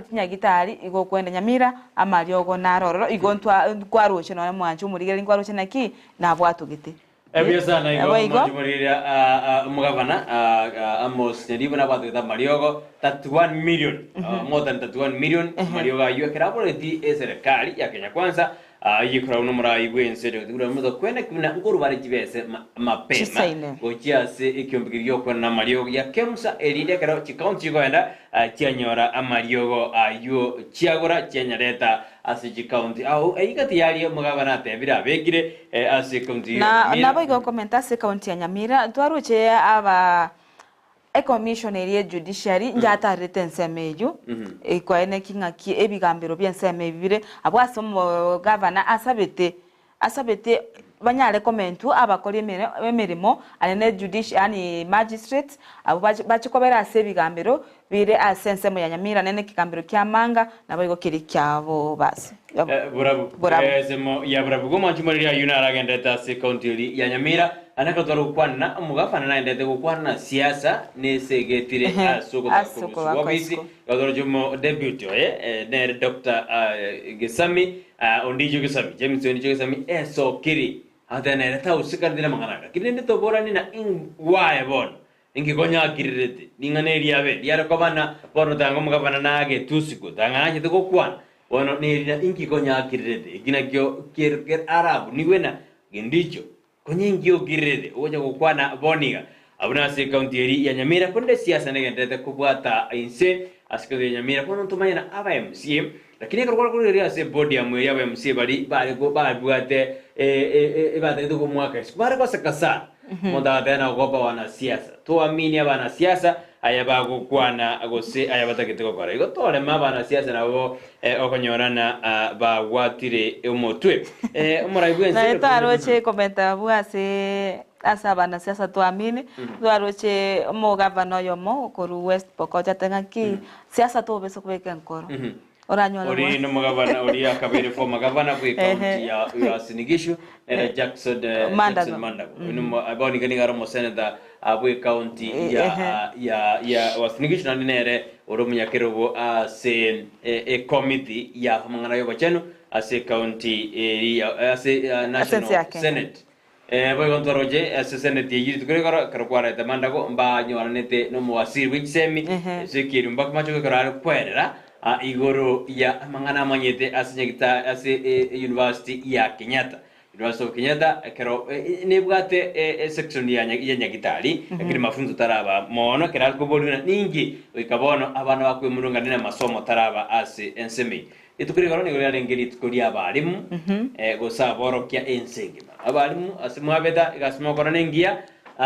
chinyagitari igo okwenda Nyamira, amariogo nare ororo, igo ntwa nkwaroche nonya mwanche omorigereria nkwaroche naki nabwatogete. Ebuya sana igo Nabo igo. mwanche omorigereria omogabana Amos Nyaribo nabwatogete amariogo 31 million more than 31 million amariogo aywo ekero aboreti eserekari ya Kenya Kwanza Ayio korwa buna omorai bw'ense Dawidi buna omonto okweneki buna nkorwa bare chibese mapema Chisaine. gochia ase ekiombe keria gi'okwenena amariogo gia Kemsa, erinde ekero chikaunti chikoenda chianyora amariogo ayio chiagora chianyareta ase chikaunti. Ao eyio gati yaria omogabana atebire abekire ase ekaunti ya Na Nyamira. naboigo okomenta ase ekaunti ya Nyamira, twaroche aba Ecommission eria ye judiciary njatarerete ensemo eyio, ekwaeneki ng'aki ebigambero bi'ensemo ebi bire, abwo ase omogavana asabete, asabete. banyare komentwa abakori emere emeremo aye ne judici yaani magistrates abwo bache bache kobera ase ebigambero bire ase ensemo ya Nyamira nene ekegambero kia Manga naboigo keria kia Bobasi. Eh, Borabu. Borabu. Eh, Ensemo ya Borabu. Gomwanchi moriri ayio naragenderete ase ekaunti eri ya Nyamira, ane akatwara gokwana, omogafana naenderete gokwana na siasa nesegetire Ehe, ase ogotaka ase korusigwa okobakwa obisi, isiko. gatoroche omo deputy oye eh, nere Dr. ah, Gesami ah, Ondicho Gesami, James Ondicho Gesami esokiri agotebi nere tausikaneti namang'ana aya. Lakini rende toborani na ingwaye bono Inki konyakirirete ring'ana eri abe riare koba na bono tanga omogabana nagetusigwe, tanga nachete gokwana bono nerina inki konyakirirete eki nakio ker ker arabunigwe na gendicho konye inki okirirete ogocha gokwana bono iga abwo nase ecounty eri ya Nyamira korende esiasa negendererete kobwata inse ase county ya Nyamira bono ntomanye na aba MCA lakini ekero kware korigereria ase epodium eria aba MCA baria bare ko babwate ebatagete komoaka isiko bare goseka sana. Omonto agateba nagokopa abanasiasa. Toamini abanasiasa aya bagokwana gose aya batagete gokora. Igo toreme abanasiasa nabo okonyorana bagwatire omotwe. Omorai bw'ense Naye twaroche komenta abwo ase ase abanasiasa toamini, twaroche omogavana oyomo korwa West Pokot ate ng'aki siasa tobesa kobeka enkoro. Oranyore Ori bwa- nomogavana oria akabeire former governor bwe county Ehe. ya Uasin Gishu nere Jackson eh, Mandago. Jackson Mandago. Oyo nomo- bono iga nigo are omoseneta ah, bwe county Eh, ya ehe. ah, ya ya Uasin Gishu naende nere ore omonyakerogo ase eh, ecommittee ya amang'ana y'obochenu ase county eri ya ase ah, Ase National ense ya Kenya. Senate. Boigo ntoroche ase seneti eyio rituko rigoro ekero kwarete amandago mbanyoranete nomowasiri bwe chisemi Ehe. Ezekieli mpaka machogu ekero are kwerera igoro ya amang'ana amanyete ase nyagita ase university ya Kenyatta University of Kenyatta ekero nebwate esection ya ya nyagitari lakini mafunzo taraba mono ekero are koborigwa na ninki goika bono abana bakwemurungania na masomo taraba ase ensemo eye. Rituko rigoro nigo riarenge rituko ri'abarimu, gose aborokia ense engima. Abarimu ase mwabeta egasi mokora nengiya,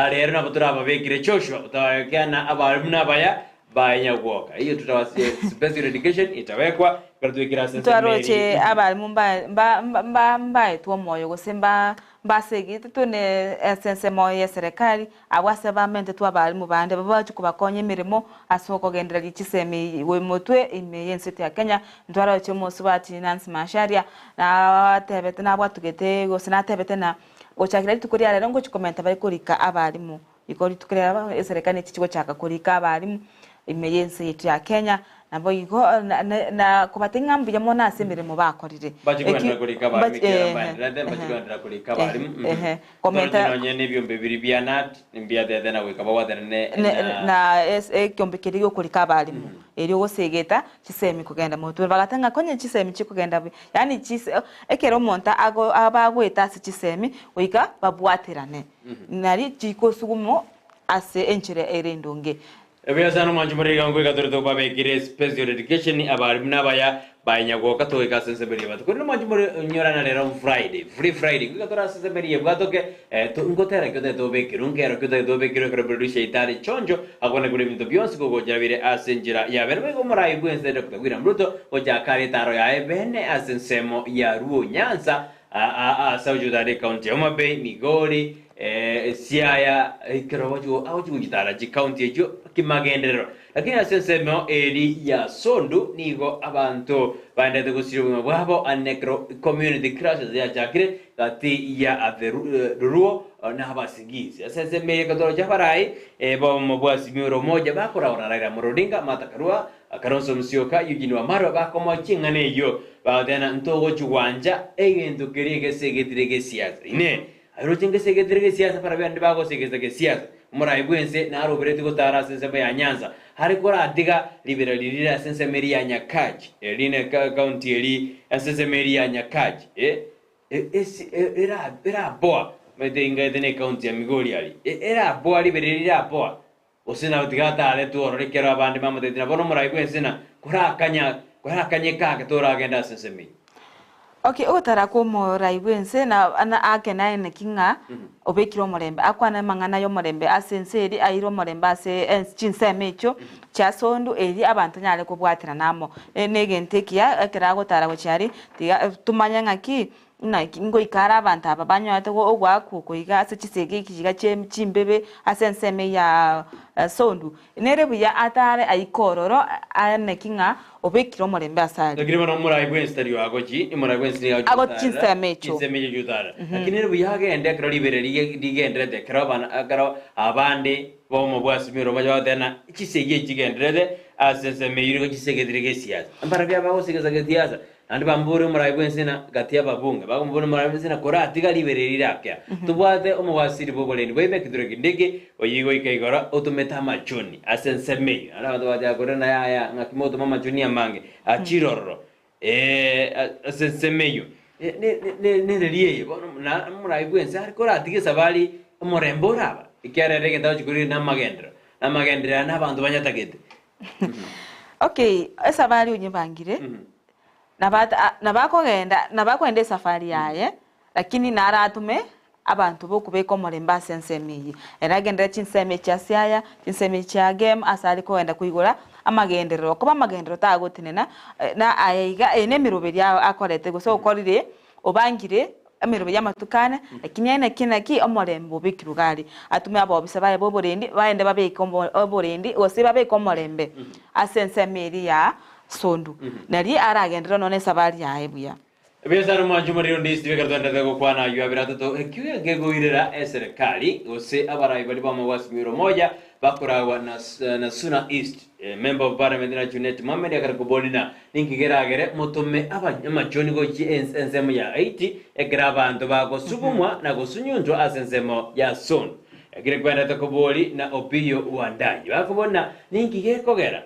rero nabo torababekere Joshua otabakeana abarimu nabaya baye nyagwoka. Eyio totawasi special education itawekwa ekero twekire ase ensemo Ntwaroche eri. abarimu mba- mba- mba- mba- mbaetwe omoyo gose mba mbasegete tune ase ensemo y'eserekari Abwo ase bamentetwe abalimu bande babache kobakonya emeremo ase okogendereria chisemi igwe-motwe ime y'ense ya Kenya. Ntwaroche omosubati Nancy Macharia natebete nabwatugete gose natebete na gochakera rituko ria rero ngochi komenta bare korika abalimu igo rituko ria rero eserekari nechichi gochaka korika abalimu ime y'ense yaito ya Kenya. Naboigo na kobatebia ng'a mbuya mono ase emeremo bakorire. Mbache kogenderera korika abarimu ekiagera mbaendererete, mbache kogenderera korika abarimu. Komenta Nonye nonye nebiombe biria bia KNUT mbiatete na goika babwatane ne na na ekiombe keria giokorika abarimu erio gosegeta chisemi kogenda motwe. Bagateba ng'a konye chisemi chikogenda buya, yaani chise ekero omonto ago abagoeta ase chisemi goika babwaterane nari chikosugumu ase enchera ere endonge. Ebuya sana omwanchi more iga ngoika tore tobabekere special education abarimu nabaya baye nyagwoka togoika ase ensemo eria ebwatoke korende omwanchi more nyorana rero friday free friday ngoika tore ase ensemo eria ebwatoke eh, to ngotera ki otagete obekerwe nkero ki otagete obekerwe ekero producer yaito are chonjo akwane kore ebinto bionsi gogochera bire ase enchera ya bene boigo omorai bwense Doctor William Ruto gochaka are etaro yaye bene ase ensemo ya Luo Nyanza Aa ase agochia gotara ecounty ya Homa Bay, Migori, Siaya, ekero agochia gochitara chicounty echio kimagenderero. Lakini ase ensemo eri ya Sondu nigo abanto baenderete gosiria obogima bwabo ane ekero community clashes yachakire gati ya the Luo na Abasigisi. Ase ensemo eye ekero abarai bomo bwa Azimio la Umoja bakoraora Raila Amolo Odinga, Martha Karua, Kalonzo Musyoka, Eugene Wamalwa bakomoa ching'ana eyio, bagoteba ng'a ntogochia gwancha egento keria egesegetire gesiasa. Inee! Aye oroche ngesegetire gesiasa barabwo abande bagosegesa gesiasa? Omorai bw'ense naroberetie gotara ase ensemo ya Nyanza, are koratiga ribera riria rire ase ensemo eria ya Nyakach, eri ne county eri ase ensemo eria ya Nyakach, eraboa, omanyete ingaete ne county ya Migori aria, eraboa ribera riria riraboa. Gose nabo tiga ataaretwe ororo ekero abande bamotebetie, Na bono omorai bw'ense na korakanya korakanyeka ake toragende ase ensemo eyio. Okay, ogotara kw'omorai bw'ense na na ake naeneki ng'a obekire omorembe, akwane amang'ana y'omorembe ase ense eria, aire omorembe ase ens chinsemo echio chia sondu eria abanto nyare kobwaterana amo. Ne negento ekiya ekero agotara gochia aria, tiga tumanye ng'aki. Naki ngoika are abanto aba banyorete ogoakwa oko iga ase chisegi echi iga chimbebe ase ensemo eye ya Sondu. Nere buya atare aike ororo aeneki ng'a obekire omorembe ase aria. Lakini bono omorai bwensi tari oagochi, omorai bwensi nigo agochi Agochi gotarera chinsemo echio. chinsemo echio chigotarera. Lakini nere buya agende ekero ribere rige rigenderete, ekero abana ekero abande b'omobwasi bw'eromo bagoteba ng'a chisegi echi chigenderete ase ensemo eyio nigo chisegetire gesiasa. Mbarabwo abagosegesa gesiasa, Naende bamobore omoraai bw'ense na gati y'ababunge, bakomobora omoraai bw'ense na koratiga ribero eri rirakea. Tobwate omobasiri bw'oborendi bwaime eketura kende eke, oyio goika igoro otomete amachoni ase ensemo eyio. Naende abanto bagachaka korera na yaya, ng'aki mogotoma amachoni amange achire ororo ee, ase ensemo eyio. Nereri eye bono na omoraai bw'ense are koratiga esabari omorembe oraba, ekiagera ere egento agochia korire namagenderero, namagenderero aya nabanto banyatagete. Okay, esafari onyebangire, nabata nabakogenda nabakogenda esafari yaye, lakini naratome abanto bokobeka omorembe ase ensemo eyio. Ere agenderere chinsemo echi ase aya, chinsemo echi chia gem ase are kogenda koigora amagenderero, okoba amagenderero tagotenena na aya iga eye na emeroberi akorete gose okorire obangire emeroberi y'amatuko ane, lakini aye naki naki omorembe obekirwe iga aria. Atume abobisa baye b'oborendi, baende babeke omo oborendi gose babeke omorembe ase ensemo eria ya Sondu, nario aragenderere nonya nesabari yaye buya. Ebiasara omwancho omorero ndisi tibekero twenderete gokwana ayio abere atato ekio gekoirera eserekari gose abarai baria b'amagwasimioro omoya bakoragwa na na Suna East Member of Parliament na Junet Mohamed akare koborina Ninki keragere motome amachoni gochia ensemo ya Haiti, ekero abanto bagosugumwa na gosunyuntwa ase ensemo ya Sun? Ekero kwenderete kobori na Opiyo Wandayi bakobona ninki gekogera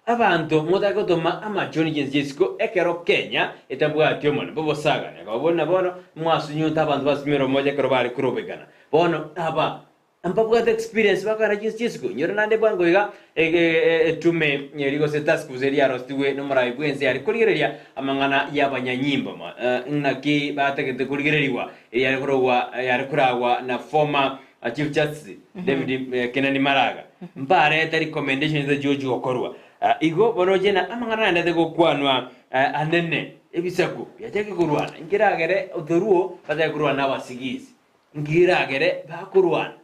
abanto motake gotoma amachoni chinse chi'isiko ekero Kenya etabwati omonene bw'obosagani. Akababori bono mwasunyunta abanto basunyure omocha ekero bare korobekana. Bono aba Mbabwate experience bakogenda chinse chi'isiko. Inyora naende bwango iga etume eria gose task force eria yarostigwe nomorai bw'ense yare korigereria amang'ana y'abanyanyimbo ng'aki batagete korigererigwa eria yare korogwa yare koragwa na former chief justice David Kenani Maraga mbarete recommendations echigochi gokorwa. Igo bono oche na amang'ana naendete gokwanwa anene ebisaku biachake korwana nkeragere otoruo bachake korwana na abasigisi. Nkeragere bakorwana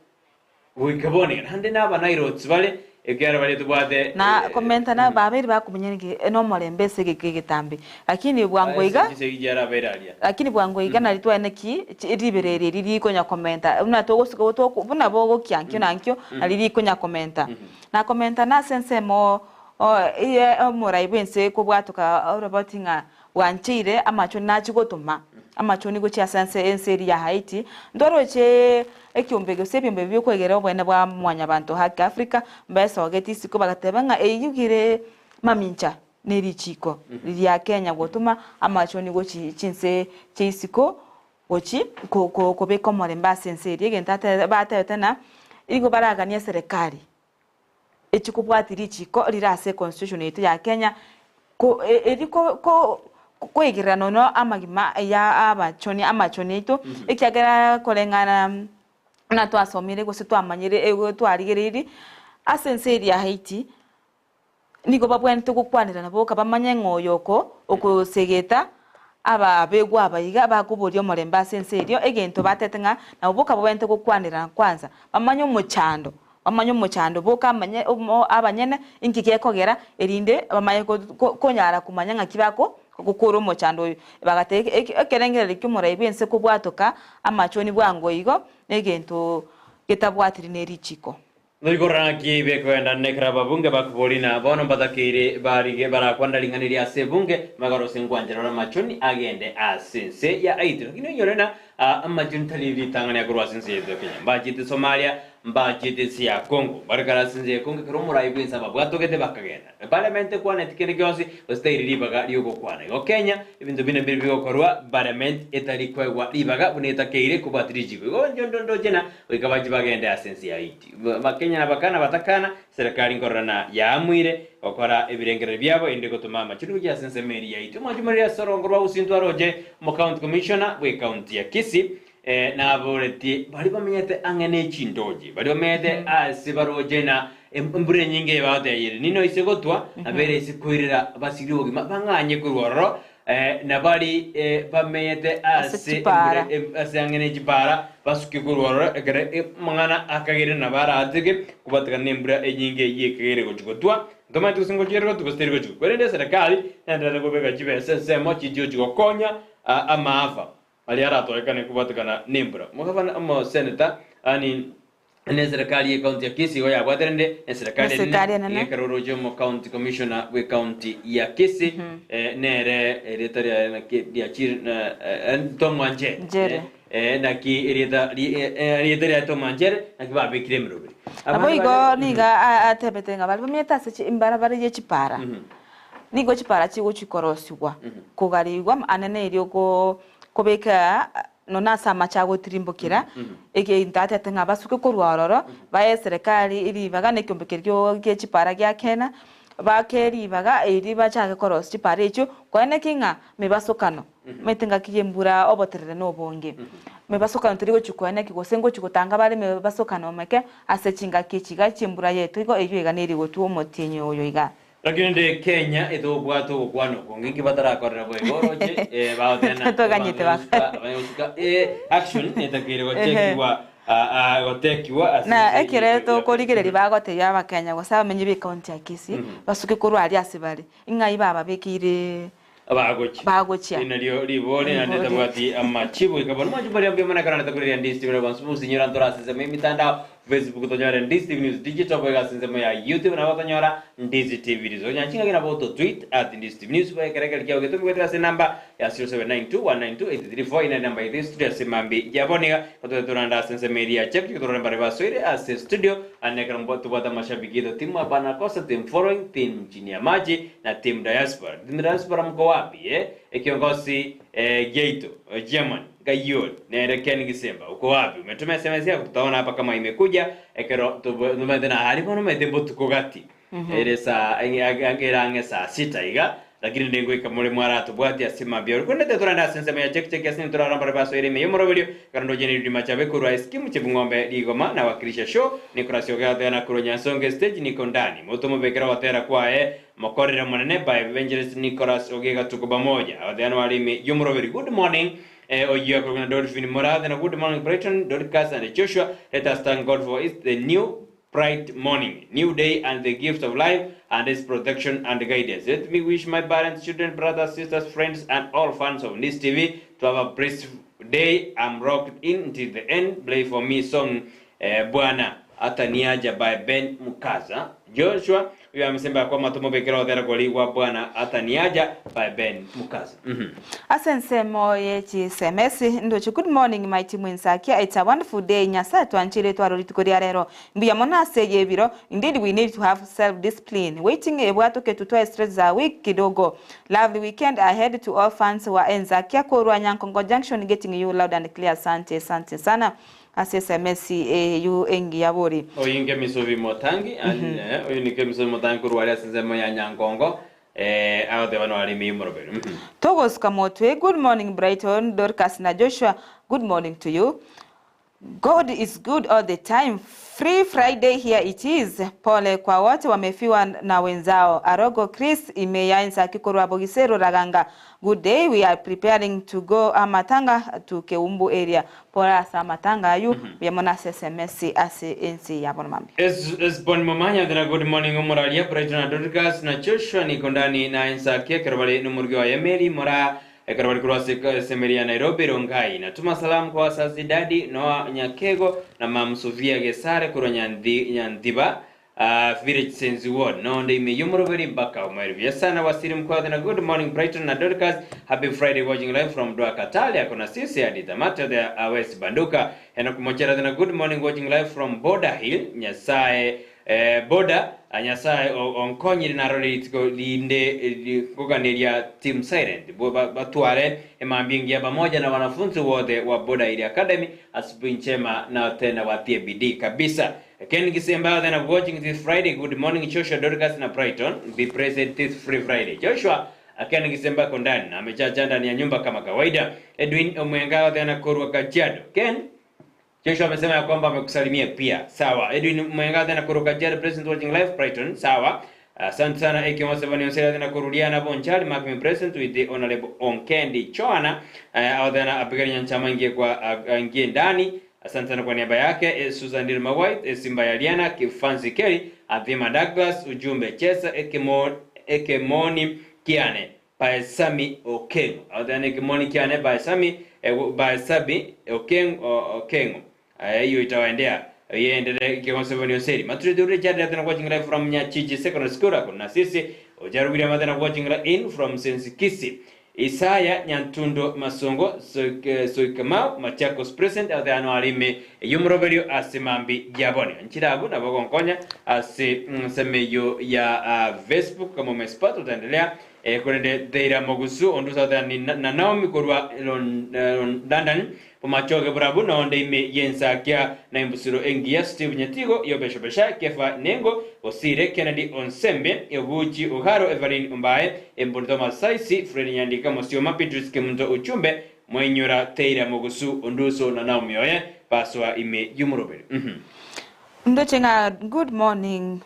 goika bono iga, naende n'Abanairots bare, ekiagera baria tobwate Na komenta na babeire bakomenya nomorembe ase egeka egetambe. Lakini bwango iga, chisegi chiarabeire aria. lakini bwango iga nari twene ki ribero eri eri rikonya komenta buna togosika toko buna bogokia nkio na nkio nari rikonya komenta. Na komenta nase ensemo eye omorai bwense kobwatoka oroboti ng'a Bwancheire amachoni nachie gotoma amachoni gochia ase ense ense eria ya Haiti, ntoroche ekiombe gose ebiombe bi'okwegera oboene bwa mwanyabanto Haki Africa mbesogeti isiko bagateba ng'a eyugire mamincha ne richiko ria Kenya gotoma amachoni gochi chinse chia isiko gochi kobeka omorembe ase ense eria egento batebete ng'a nigo baraganie eserekari. Echi kobwatia richiko rire ase econstitution yaito ya Kenya, ko eri ko ko koigerera nono amagima ya abachoni amachoni aito, ekiagera koreng'ana buna twasomire gose twamanyire ego twarigereirie, ase ense eria ya Haiti, nigo babwenerete gokwanerana boka bamanye ng'a oyo oko okosegeta Ababegwa aba iga bakoboria omorembe ase ense erio, egento batete ng'a nabo boka babwenerete gokwanerana kwanza, bamanye omochando, bamanye omochando boka amanye omo abanyene inki gekogera, erinde bamanye ko ko konyara komanya ng'aki bako gokora omochando oyo. Bagateba eke ekerengererio ki'omorai bw'ense kobwatoka amachoni bwango igo, negento getabwatiri ne richiko. Noigoro naki bekogenda nekero ababunge bakoboria na bono mbatakeire barige barakwana ring'ana eria ase ebunge magarose nkwanchera ore amachoni agende ase ense ya Haiti lakini onyore na amachoni tari ritang'ani akorwa ase ense yaito ya Kenya mbachete Somalia mbachete ense ya Congo bare kare ase ense ya Congo ekero omorai bwense ababwatogete bakagenda eparliament tekwaneti kende gionsi gose tairi ribaga riogokwana igo Kenya Ebinto binde mbiri bigokorwa parliament etari koegwa ribaga buna etakeire kobwati richiko. Igo inche ndoche na goika bachie bagende ase ense ya Haiti. Abakenya na abakana batakana, serikali nkorora na yaamuire gokora ebirengererio biabo erinde gotoma amachenu gochia ase ensemo eria ya Haiti. Omwanchi moriri ase orongo rwa Gusii ntwaroche omo county commissioner bwe county ya Kisii naboretie baria bamenyete ang'e ne chindoche, baria bamenyete ase baroche na embura enyinge eye bagoteba ere nino ise gotwa, nabo ere ise koirera basirie obogima bang'anye korwa ororo. Na bari bamenyete Ase ase chipara. embura ase ang'e ne chipara basuke korwa ororo, ekero amang'ana akagere nabo arateke kobatikana nembura enyinge eyio ekagere gochia gotwa. Ntomanyeti gose ngochia ere gotwa gose teri gochia gotwa. Korende eserekari nenderete kobeka chibesa ensemo chichie gochia gokonya amaafa aria aratorekane kobatikana nembura. Omogabana omoseneta yaani ne eserekari ye county ya Kisii igo yabwate rende eserekari Eserekari enene enene. iga ekero oroche omo county commissioner bwe county ya Kisii nere erieta riaye naki riachire Tom Wanjere Njere. Naki erieta erieta riaye Tom Wanjere naki babekire emeroberi. Nabo Abande igo bare niga atebete ng'a baria bamenyete ase chimbarabara ye chipara, nigo chipara chigochia korosigwa, kogarigwa anene erio kobeka Nonya ase amache agotirimbokera, egento atete ng'a basuke korwa ororo, bae eserekari ribaga na ekeombe keria gie chipara gia Kena, bake ribaga erio bachake korosia chipara echio, koeneki ng'a mebasokano, omanyete engaki y'embura oboterere na obonge, mebasokano teri gochia koeneki gose ngochia gotanga bare mebasokano omeke ase chingaki echi iga chi'embura yaito igo, eyio iga neri gotwa omotienyi oyo iga. Lakini rende Kenya etobwate ogokwana okonge inki batarakorera boigo oroche eh, bagotena Toganyete ba- abanye gosuka eh, action etakeire gochekiwa ah, ah, gotekiwa ase Na ense ekero yaito ya tokorigereria bagotebia abakenya gose abamenyi b'ecounty ya Kisii basuke korwa aria ase bare, ing'ai bababekeire Bagochia. Bagochia. Eri nario ribori naende Ribori. tabwati amachibu. Goika bono mwanche mbaria mbuya mono ekero naende koreria Ndisi TV bonsi bonsi inyora ntore ase ensemo y'emitandao Facebook tonyore Ndisi TV News Digital boigo ase ensemo ya YouTube nabo tonyora Ndisi TV News. Onya chingaki nabo oto tweet at Ndisi TV News boigo ekero ekero kiago getomigwe goetera ase enamba ya 0792192834 ine enamba yaito ya studio ase mambi ya bono iga gototebe torande ase ensemo eria ya check torore mbare basoire ase studio ande ekero tobwate amashabiki aito team hapana kosa team following team chini ya maji na team diaspora. Team diaspora mko wapi eh? Ekiongosi eh, giaito eh, German Gayol nere Ken Gisemba uko wapi? Umetuma SMS yako tutaona hapa kama imekuja ekero tumete na hari bono mete botuko gati ere saa ere ang'e saa sita iga lakini rende ngoika more mwaratobwatia ase mambia ore korende torande ase ensemo ya check check ase ntorarambare basoire ime y'omoroberio ekero ndoche neririma chabe korwa eskimu chebung'ombe rigoma na wakilisha show Nicholas Ogeatera na korwa Nyansonge stage niko ndani motomobekera ogotera kwaye Mokorere Omonene by Evangelist Nicholas Ogega tuko pamoja abateanwa are ime y'omoroberi Good morning eh, oyio akorokwa na Dolphin Murathe na Good morning Brighton Dorcas and Joshua let us thank God for it's the new bright morning new day and the gift of life and his protection and guidance let me wish my parents children brothers sisters friends and all fans of Nis TV to have a blessed day I'm rocked in until the end play for me song eh, Bwana ataniaja by Ben Mukaza Joshua uyo amesema ya kwamba tumubekera othera korigwa Bwana ataniaja by Ben Mukaza. Ase ensemo ye chisemesi ndoche good morning my team Ensakia it's a wonderful day Nyasaye twanchire twaro rituko ria rero mbuya mono ase eyebiro indeed we need to have self discipline waiting ebwatoke tutoe stress za week kidogo lovely weekend ahead to all fans wa Ensakia korwa Nyankongo junction getting you loud and clear asante asante sana ase esemesi eyio engiya bori. Oyo inke Misubi Motangi, oyo nike Misubi Motangi korwa aria ase ensemo ya Nyankongo, agoteba noare ime y'omoroberi. Togosuka motwe, good morning Brighton, Dorcas na Joshua, good morning to you. God is good all the time. Free Friday here it is. Pole kwa wote wamefiwa na wenzao. Arogo Chris imeyaensa kikorwa Bogisero Raganga. Good day we are preparing to go amatanga to Keumbu area. Pole ase amatanga ayu yamona ase SMS ase ensi ya bono mambia. Esbon Momanya thina good morning omoraria Brighton na Dorcas na Joshua niko ndani na Ensakia ekero bare nomorugi oye Mary Mora ekero bari korwa ase esemeri ya Nairobi Rongai. Natuma salamu kwa wazazi Daddy Noah Nyakego na Mam Sofia Gesare korwa Nyanthi Nyanthiba Village Senzi Ward nonde ime y'omoroberi mpaka omoerio. Buya sana Wasiri Mkwathe na good morning Brighton na Dorcas happy Friday watching live from Doha Qatar ako na sisi hadi tamati the West Banduka Enock Mochera na good morning watching live from Border Hill Nyasaye Border Nyasaye onkonyire narore rituko rinde koganeria Team Silent batware emambia engiya pamoja na wanafunzi wote wa Border Hill Academy asubuhi njema na tena watie bidii kabisa. Ken Kisemba then watching this Friday good morning Joshua Dorcas na Brighton be present this free Friday Joshua Ken Kisemba kondani na amechacha ndani ya nyumba kama kawaida. Edwin Omwenga then korwa Kajiado. Ken Joshua amesema ya kwamba amekusalimia pia. Sawa. Edwin Mwenga tena kutoka Kajiado present watching live Brighton. Sawa. Asante sana ekeng'wase bani onsi na koruliana bonchari mark me present with the honorable Onkendi Choana aothena apigani nyanchama ingie kwa ingie ndani. Asante sana kwa niaba yake Susan Dilma White, Simba ya Liana Kifansi Kelly Adhima Douglas ujumbe chesa ekemoni kiane by Sami Okengo aothena ekemoni kiane by Sami by Sabi Okengo Okengo hiyo itawaendea yendele kikonsevoni oseri maturete Richard atena watching live from Nyachichi Secondary School ako na sisi Ojaru William atena watching in from Sensikisi Isaya Nyantundo Masongo Soikamau Machakos present athano alime yumroberio asimambi yabone nchirabu na bogonkonya ase semeyo ya Facebook kama umespata utaendelea kurende Deira Mogusu ondusa na Naomi korwa London pomachoge burabu nonde ime yensakia na imbusiro engiya Steve Nyatigo yobeshobesha Kefa Nengo Osire Kennedy Onsembe Ebuchi Uharo Evelyn Umbae Embundo Thomas Saisi Fred Nyandika Mosioma Petrus Kemunto Uchumbe Mwenyura Teira Mogusu Onduso na Naomi Oye paswa ime yumurobere. Ndochenga good morning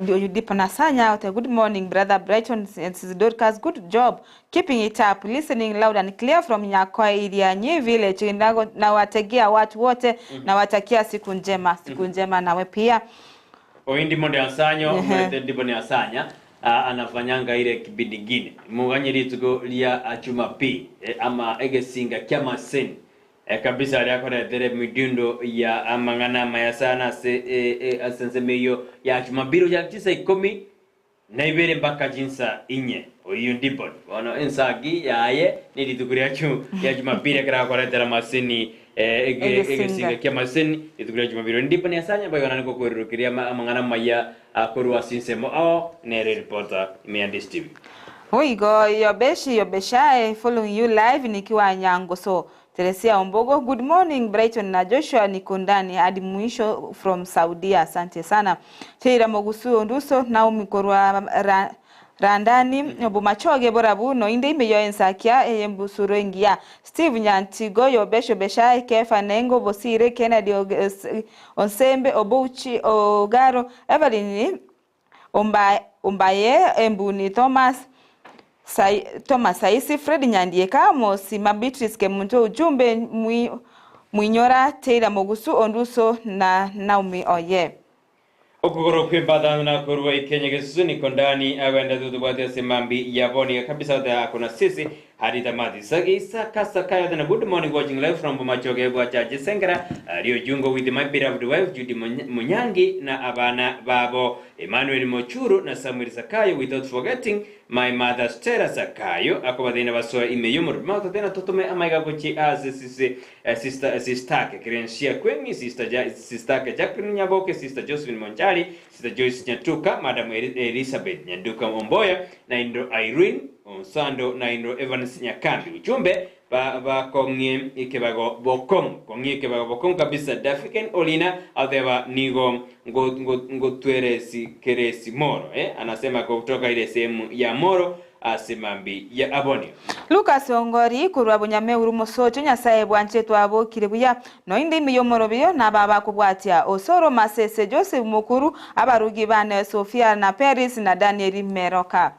Yudipanasanya out good morning brother Brighton and Sis Dorcas, good job keeping it up, listening loud and clear from Nyakwa Irianyi village. Nawategea watu wote, nawatakia siku njema, siku njema nawe pia. Oindi monde asanyo mwete ndipo ni asanya anafanyanga ile kibindi ngine muganyiri tuko lia achuma pi ama egesinga kyama sen kabisa aliakoretere midundo ya amang'ana maya sana se asensemeyo ya jumapili ya 9:12 mpaka jinsa inye oyu ndipo ono ensagi yaye nilituko ya jumapili akirakoretera maseni egesinga kya maseni lituko lya jumapili ndipo ni asanya bayo naniko kwerukiria amang'ana maya akorwa sinsemo ao nere reporter Miandis TV. Oigo yobeshi yobeshae following you live nikiwa Nyango. So Teresia Ombogo, good morning Brighton na Joshua niko ndani hadi mwisho from Saudia. Asante sana. Cheira Mogusu Onduso Naomi korwa Randani Obumachoge borabu no inde imeyo ensakia eyembusuro engia Steve Nyantigo yobesho beshae Kefa Nengo Bosire Kennedy Onsembe Obuchi Ogaro Evelyn Ombaye Embuni Thomas Thomas Saisi Fred Nyandieka Mosima Beatrice Kemunto ujumbe Mwinyora Taylor Mogusu Onduso na Naomi Oye. Okugoro kwembadana na korwa Ikenya gesusu niko ndani agenda tutubwatia semambi yaboni kabisa ta kuna sisi hadi tamati. Isa kasa kaya tena good morning watching live from Bomachoge bwa Chache Sengera Rio Jungo with my beloved wife Judy Munyangi na abana babo Emmanuel Mochuru na Samuel Sakayo without forgetting my mother Stella Sakayo akobathina basoa imeyumuru mauta tena tutume amaiga kuchi ase sisi sister sister Kerensia Kwengi sister ja, sister Jacqueline Nyaboke sister Josephine Monjali sister Joyce Nyatuka Madam Elizabeth Nyanduka Omboya na Indo Irene Onsando na Indo Evans Nyakambi ujumbe ba ba kong'ie ikebago bokong kong'ie ikebago bokong kabisa Dafiken Olina atheba nigo ngo ngo ngo tueresi keresi moro anasema kutoka ile sehemu ya Moro asimambi ya aboni. Lucas Ongori kurwa Bunyameuru musocho Nyasaye bwanje twabokire buya no indi miyomoro na baba kubwatia Osoro Masese Joseph Mukuru abarugi bane Sofia na Paris na Daniel Meroka.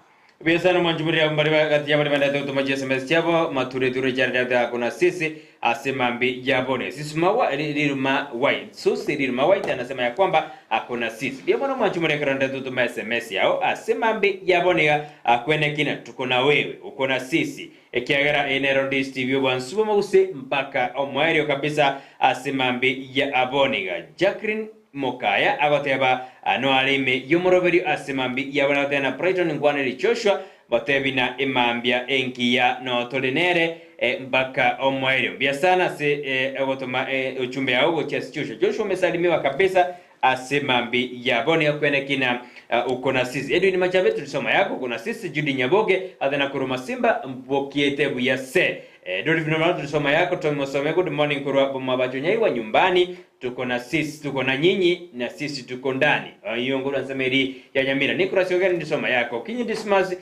Biasana mwanjumuri mbali kati ya mbali mbali tumaje SMS chabo mature ture jara kuna sisi asimambi yabone sisi mawa liruma white susi liruma white anasema ya kwamba akuna sisi ndio bwana mwanjumuri karanda tutuma SMS yao asimambi yabone akwene kina tuko na wewe uko na sisi ekiagera enero DSTV bwansubo mause mpaka omwerio kabisa asimambi ya aboniga Jacqueline Mokaya agoteba no alime yumuroberi asimambi yabona tena Brighton ngwaneri Joshua batebi na imambia enkiya no tolinere mpaka omwerio biasana se agotoma ujumbe yao gochia Joshua Joshua umesalimiwa kabisa asimambi yabone kwene kina uko na sisi Edwin Machabe tulisoma yako uko na sisi Judy Nyaboge athena kuruma Simba mbokiete buyase Dori Vinono tulisoma yako tumosome good morning kurwa bomabacho nyaiwa nyumbani tuko na sisi tuko na nyinyi na sisi tuko ndani hiyo nguru ansemeri ya Nyamira Nicholas Ogeni ndisoma yako Kinyi Dismas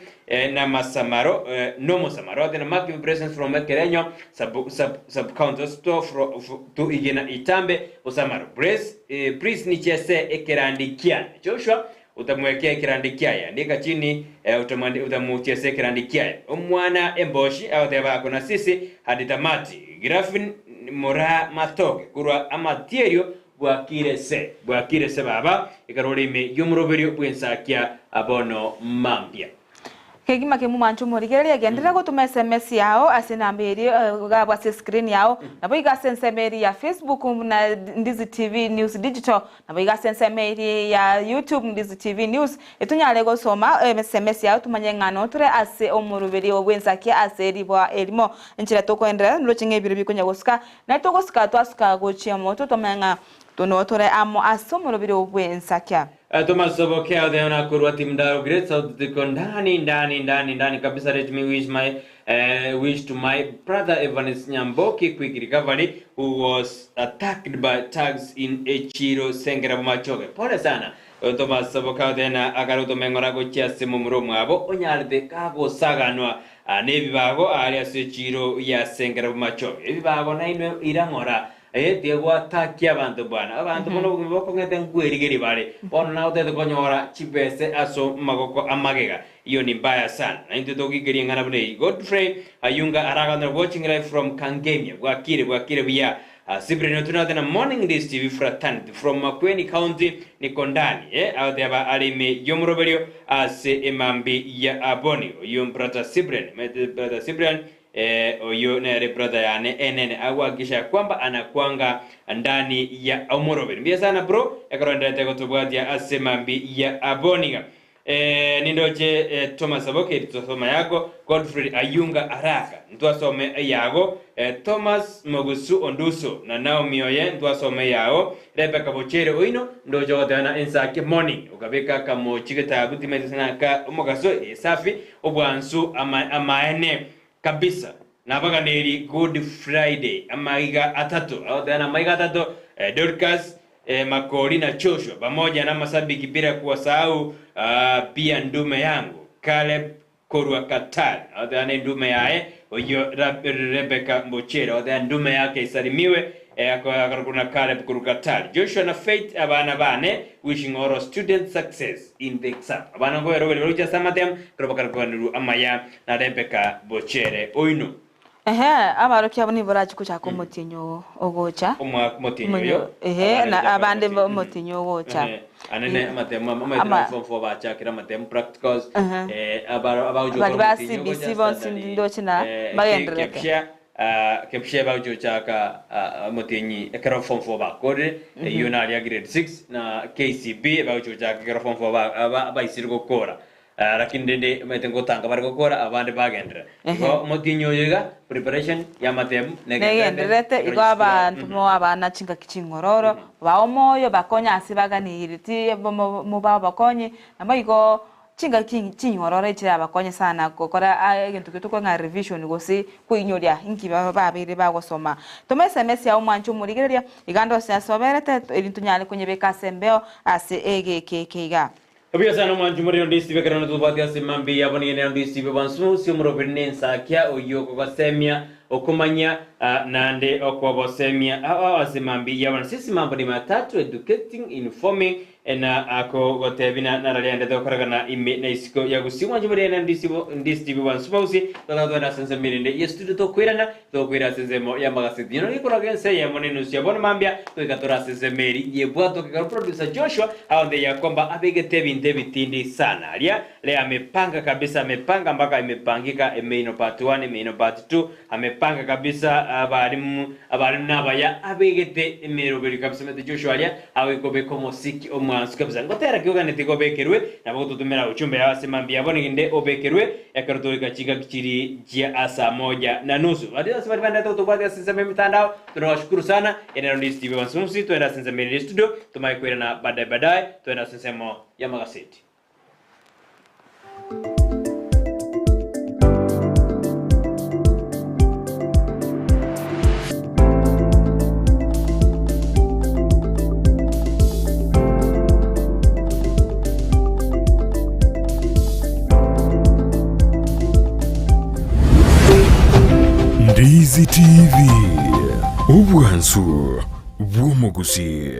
na Masamaro no Masamaro athena Mark presence from Kerenyo sub sub sub county store to igena Itambe Osamaro Brace please ni chese ekerandikia Joshua Utamwekea ekerandi kiaye, andika chini utamutia ase ekerandi kiaye. Omwana emboshi agoteba ako na sisi hadi tamati. Grafin moraa matoke korwa amatierio bwakire se bwakire se baba ekero ore ime y'omoroberio bw'ensakia bono mambia. Kegima kemuma inche omorigereria, genderera gotoma SMS yao ase enamba eria iga abwo ase escreen yao, nabo iga ase ensemo eria ya Facebook buna Ndizi TV News Digital, nabo iga ase ensemo eria ya YouTube Ndizi TV News, etonyare gosoma SMS yao tomanye ng'a notore ase omoroberio bw'ensakia ase riboa erimo. Enchera tokoenderera noroche ng'a ebiro bikonya gosuka, na togosuka twasuka gochia moto tomanye ng'a notore amo ase omoroberio bw'ensakia. Thomas Soboke Otheona korwa Team Daro Great South Tuko ndani ndani ndani ndani kabisa let me wish my eh, wish to my brother Evans Nyamboki quick recovery who was attacked by thugs in Echiro Sengera Bomachoge pole sana Thomas Soboke Otheona akare otomeng'ora gochia ase momura omwabo onyarete kagosaganwa ah, nebibago aria ase echiro ya Sengera Bomachoge ebibago nainwe irang'ora Ee, tigwatakia abanto bwana. Abanto bono obogima bokong'ete nkwerigeria bare. Bono nagotete konyora chibese ase amagoko amagega. Iyo ni mbaya sana. Na intwe togikeria eng'ana buna eyio. Godfrey Ayunga araganire watching live from Kangemia. Bwakire bwakire buya. Cyprian Otieno agoteba morning Ndizi TV fraternity from Makueni County niko ndani. Eh, agoteba are ime y'omoroberio ase emambi ya Aboni. Oyio brother Cyprian. Brother Cyprian Ee, oyio nere brother yane enene agohakikisha ya kwamba anakwanga ndani ya omoroberi. Mbuya sana bro ekero oenderete gotobwatia ase mambi ya aboniga. Ee, nindoche eh, Thomas Aboke tusoma yako, Godfrey Ayunga Araka ntwasome eyago, eh, Thomas Mogusu Onduso na Naomi oye ntwasome eyago, Rebecca Bochere oino ndoche ogoteba na ensake morning okabeka akamochi getabu timanyete sana ka omogaso esafi Obwansu ama amaene kabisa. Nabaganeri Good Friday amaiga atato agoteba na amaiga atato eh, Dorcas eh, Makori na Joshua pamoja na masabiki bila kuwasahau ah, pia ndume yangu Caleb korwa Qatar agoteba na endume yaye oyio Rebecca Mbochera agoteba ndume yake isalimiwe eh, akarokwa na Caleb korwa Qatar Joshua na Faith abana bane wishing all students success In the exam. Abana nkoberwa baria baroche ase amatemu, ekero bakarokaniru amaya na Rebeka bochere oino. Ehe, abarokia abwo nigo barache gochaka omotienyi ogocha. Omwaka omotienyi oyo. Ehe, na abande omotienyi ogocha. Ehe, anene amatemu amaetero Ama- form 4 bachakire amatemu practicals. Ehe. Eh, abaro abagocha Bari gokora ba omotienyi CBC ogocha bonsi standard, ndoche na eh, bagendererete. Kepsha Kepsha bagochia gochaka omotienyi ekero form 4 bakorire, eyio naria grade 6 na KCB bagochia gochaka ekero form 4 baisire gokora. Lakini rende omanyete ngotanga bare gokora abande bagenderera. Igo omotienyi oyo iga preparation ya amatemu Negendererete igo abanto mo abana chingaki ching'ororo, bae omoyo bakonye ase baganeirie ti mobao bakonye, nabo igo Chingaki chinyororo echirabakonye sana gokora egento ekio tokora ng'a revision gose koinyoria inki babeire bagosoma. Toma SMS yao mwanche omorigereria, iga ndose ase oberete erio tonyare konyebeka ase embeo ase egeka eke iga. Obuya sana omwanchi omorero onde isibe ekero notobwate ase mambia yabo nigo nere onde isibe bwansu omoroberi ne ensakia oyio okogosemia okomanya naende okobosemia ao ase mambia yabo na sisi mambo ni matatu educating informing Na akogotebia na narariendete gokoragana ime na isiko ya gusii mwanche boriane ndisibo bwansu bausi totaka twende ase ensemo erinde ye studio tokoirana tokoira ase ensemo y'amagaseti ino gekoraga ense eyemo na enusu ya bono mambia goika tore ase ensemo eri yebwatoke ekero producer Joshua agontebia kwamba abegete ebinto ebitindi sana aria Leo amepanga kabisa amepanga mpaka imepangika emeino part 1 emeino part 2 Amepanga kabisa abalimu abalimu nabaya abegete emeroberi kabisa omanyete Joshua aria agoika obeke omosiki omwansu kabisa ngotera ki oganeti kobekerwe nabo ogototomera ujumbe yao ase mambia bono gende obekerwe ekero togoika chingaki chiri chia saa moja na nusu baria ase baria baendete gotobwatia ase ensemo emitandao tunawashukuru sana ere nero Steve Evans Musi twende ase ensemo ere studio tomanye koirana baadaye baadaye twende ase ensemo y'amagaseti. Ndizi TV, obwansu bw'omogusii.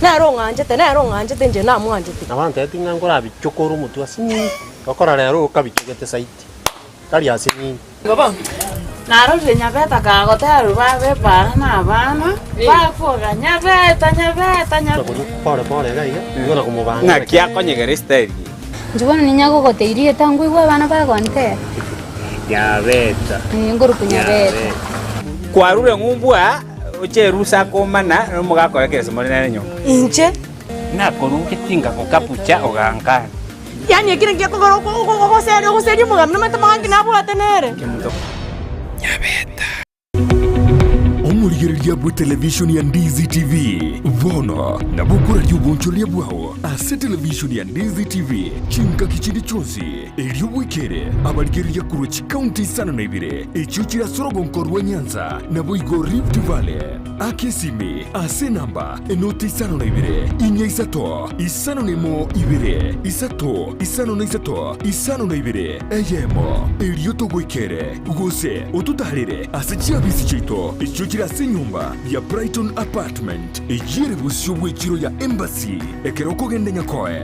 Nere ong'anchete, nere ong'anchete, inche namwanchete. Nabo antebetie ng'a nkorabichokore omotwe ase nini, gokora rero okabichogete saiti, tari ase nini. Narorire Nyabeta kagoterwa babe para na abana, bakoga, Nyabeta, Nyabeta, Nyabeta. Pore pore iga iga, igo na komobanga. Ng'aki akonyegera Esiteri? Inche bono ninyagogoteria rieta nkoigwe abana bagontera. Nyabeta. Ee, nkorokwa Nyabeta. Kwarure ng'umbu aa, oche erusa akomana nomogaka oye kerese more nere nyomba. Inche. Nakoruke tingagokabucha ogankana. Yaani ekio nakio gekogera ogoseria ogoseria omogambi nomanyete amaganki nabwate nere. Omorigereria bw'etelevishoni ya Ndizi TV bono nabo okoraria obonchoreria bwao ase televishoni ya Ndizi TV chingaki chinde chionsi, erio bwekere abarigereria korwa chikaunti isano na ibere echio chire ase orogonko rwa Nyanza naboigo Rift Valley. Aka esimi ase enamba enoti isano na ibere, inya isato, isano na emo ibere, isato, isano na isato, isano na ibere, eyemo, erio togoikere, gose ototaarere ase chiabisi chiaito echio chire ase enyomba ya Brighton Apartment, eyio ere bosio bw'echiro ya Embassy, ekero okogenda Nyakoe.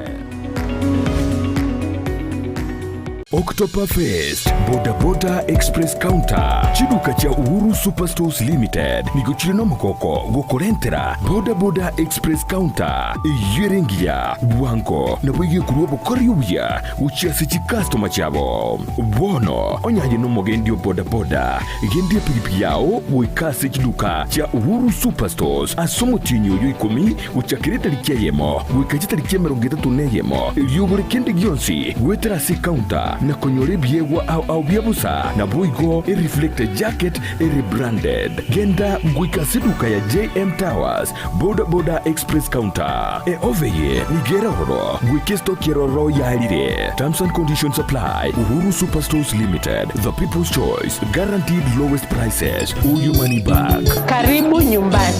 October Fest, Boda Boda Express Counter, chiduka chia Uhuru Superstores Limited nigo chire nomogoko gokorentera Boda Boda Express Counter eyio ere engiya, bwango nabo egekorwa obokori obuya gochia ase chikastoma chiabo. Bono onye aye nomogendi o boda boda, gendia epigipigi yao goika ase chiduka chia Uhuru Superstores ase omotienyi oyo ikomi Gochakera etariki eyemo goika chitariki 31 neyemo, erio ogore kende gionsi goetera ase ecounter na konyora ebiegwa ao ao bia bosa, naboigo ereflector jacket ere branded. Genda goika ase eduka ya JM Towers, Boda Boda Express Counter. Eofe eye nigo ere ororo goika estoki eroro yarire. Terms and conditions apply. Uhuru Superstores Limited, the people's choice, guaranteed lowest prices or your money back. Karibu nyumbani.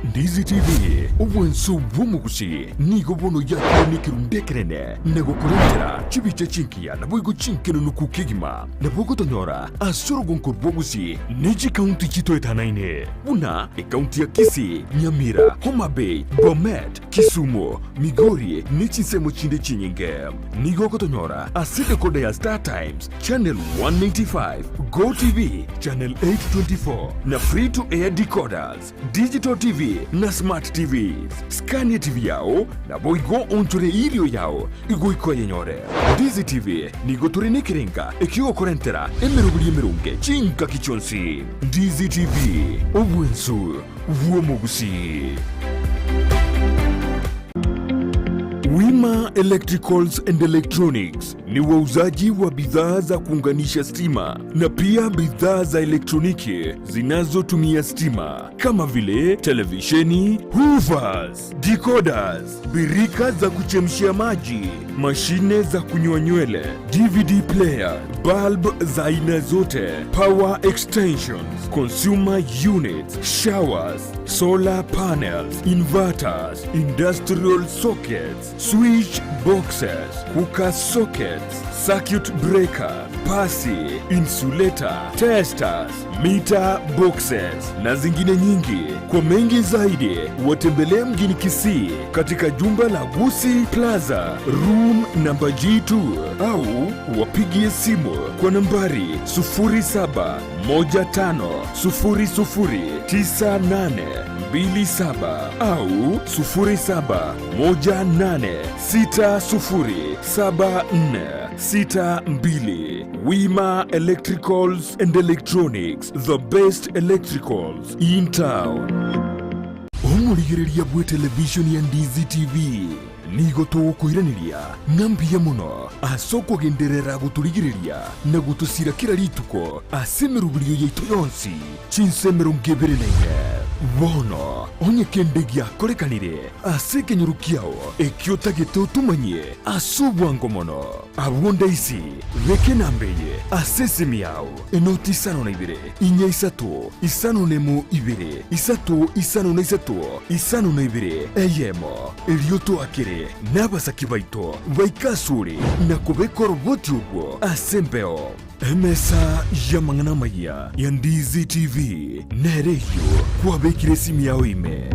Ndizi TV, obwanso bw'omogusi, nigo bono yakorwa nekerundu ekenene na gokorentera chibicha chingiya naboigo chinkenunuku kegima. Nabo ogotonyora ase orogonko rw'obogusi ne chikaunti chitoetanaine buna ekaunti ya Kisii, Nyamira, Homa Bay, Bomet, Kisumu, Migori ne chinsemo chinde chinyinge. Nigo ogotonyora ase decoder ya Star Times, Channel 195, Go TV, Channel 824 na Free to Air decoders. Digital TV na Smart TVs. Skania TV yao naboigo onchore irio yao igoika oyenyore. Ndizi TV nigo tore nekerenga ekiogokorentera emeroberi emeronge chingaki chionsi. Ndizi TV, obwensu bw'omogusii. Wima Electricals and Electronics ni wauzaji wa bidhaa za kuunganisha stima na pia bidhaa za elektroniki zinazotumia stima kama vile televisheni, hoovers, decoders, birika za kuchemshia maji, mashine za kunyoa nywele, DVD player, bulb za aina zote, power extensions, consumer units, showers, solar panels, inverters, industrial sockets, switch boxes, cooker sockets, circuit breaker, pasi, insulator, testers, meter boxes na zingine nyingi. Kwa mengi zaidi watembelee mjini Kisii katika jumba la Gusi Plaza room namba G2 au wapigie simu kwa nambari 0715009827 au 0718607462. Wima Electricals and Electronics, the best electricals in town. Omorigereria bwe televishoni ya Ndizi TV nigo togokoiraneria ng'a mbuya mono ase okogenderera gotorigereria na gotosira kera rituko ase emeroberio yaito yonsi chinsa 24. Bono onye kende giakorekanire ase ekenyoro kiao ekio otagete otomanyie ase obwango mono, abwo ndaisi beka enamba eye ase esimi yao, enoti isano na ibere, inya isato, isano na emo ibere, isato isano na isato, isano na ibere, eyemo. Erio toakere nabasaki baito baike asore na kobeka oroboti orwo ase embeo. Emesa y'amang'ana amayia ya Ndizi TV nere eyio kwabekire esimi yao ime.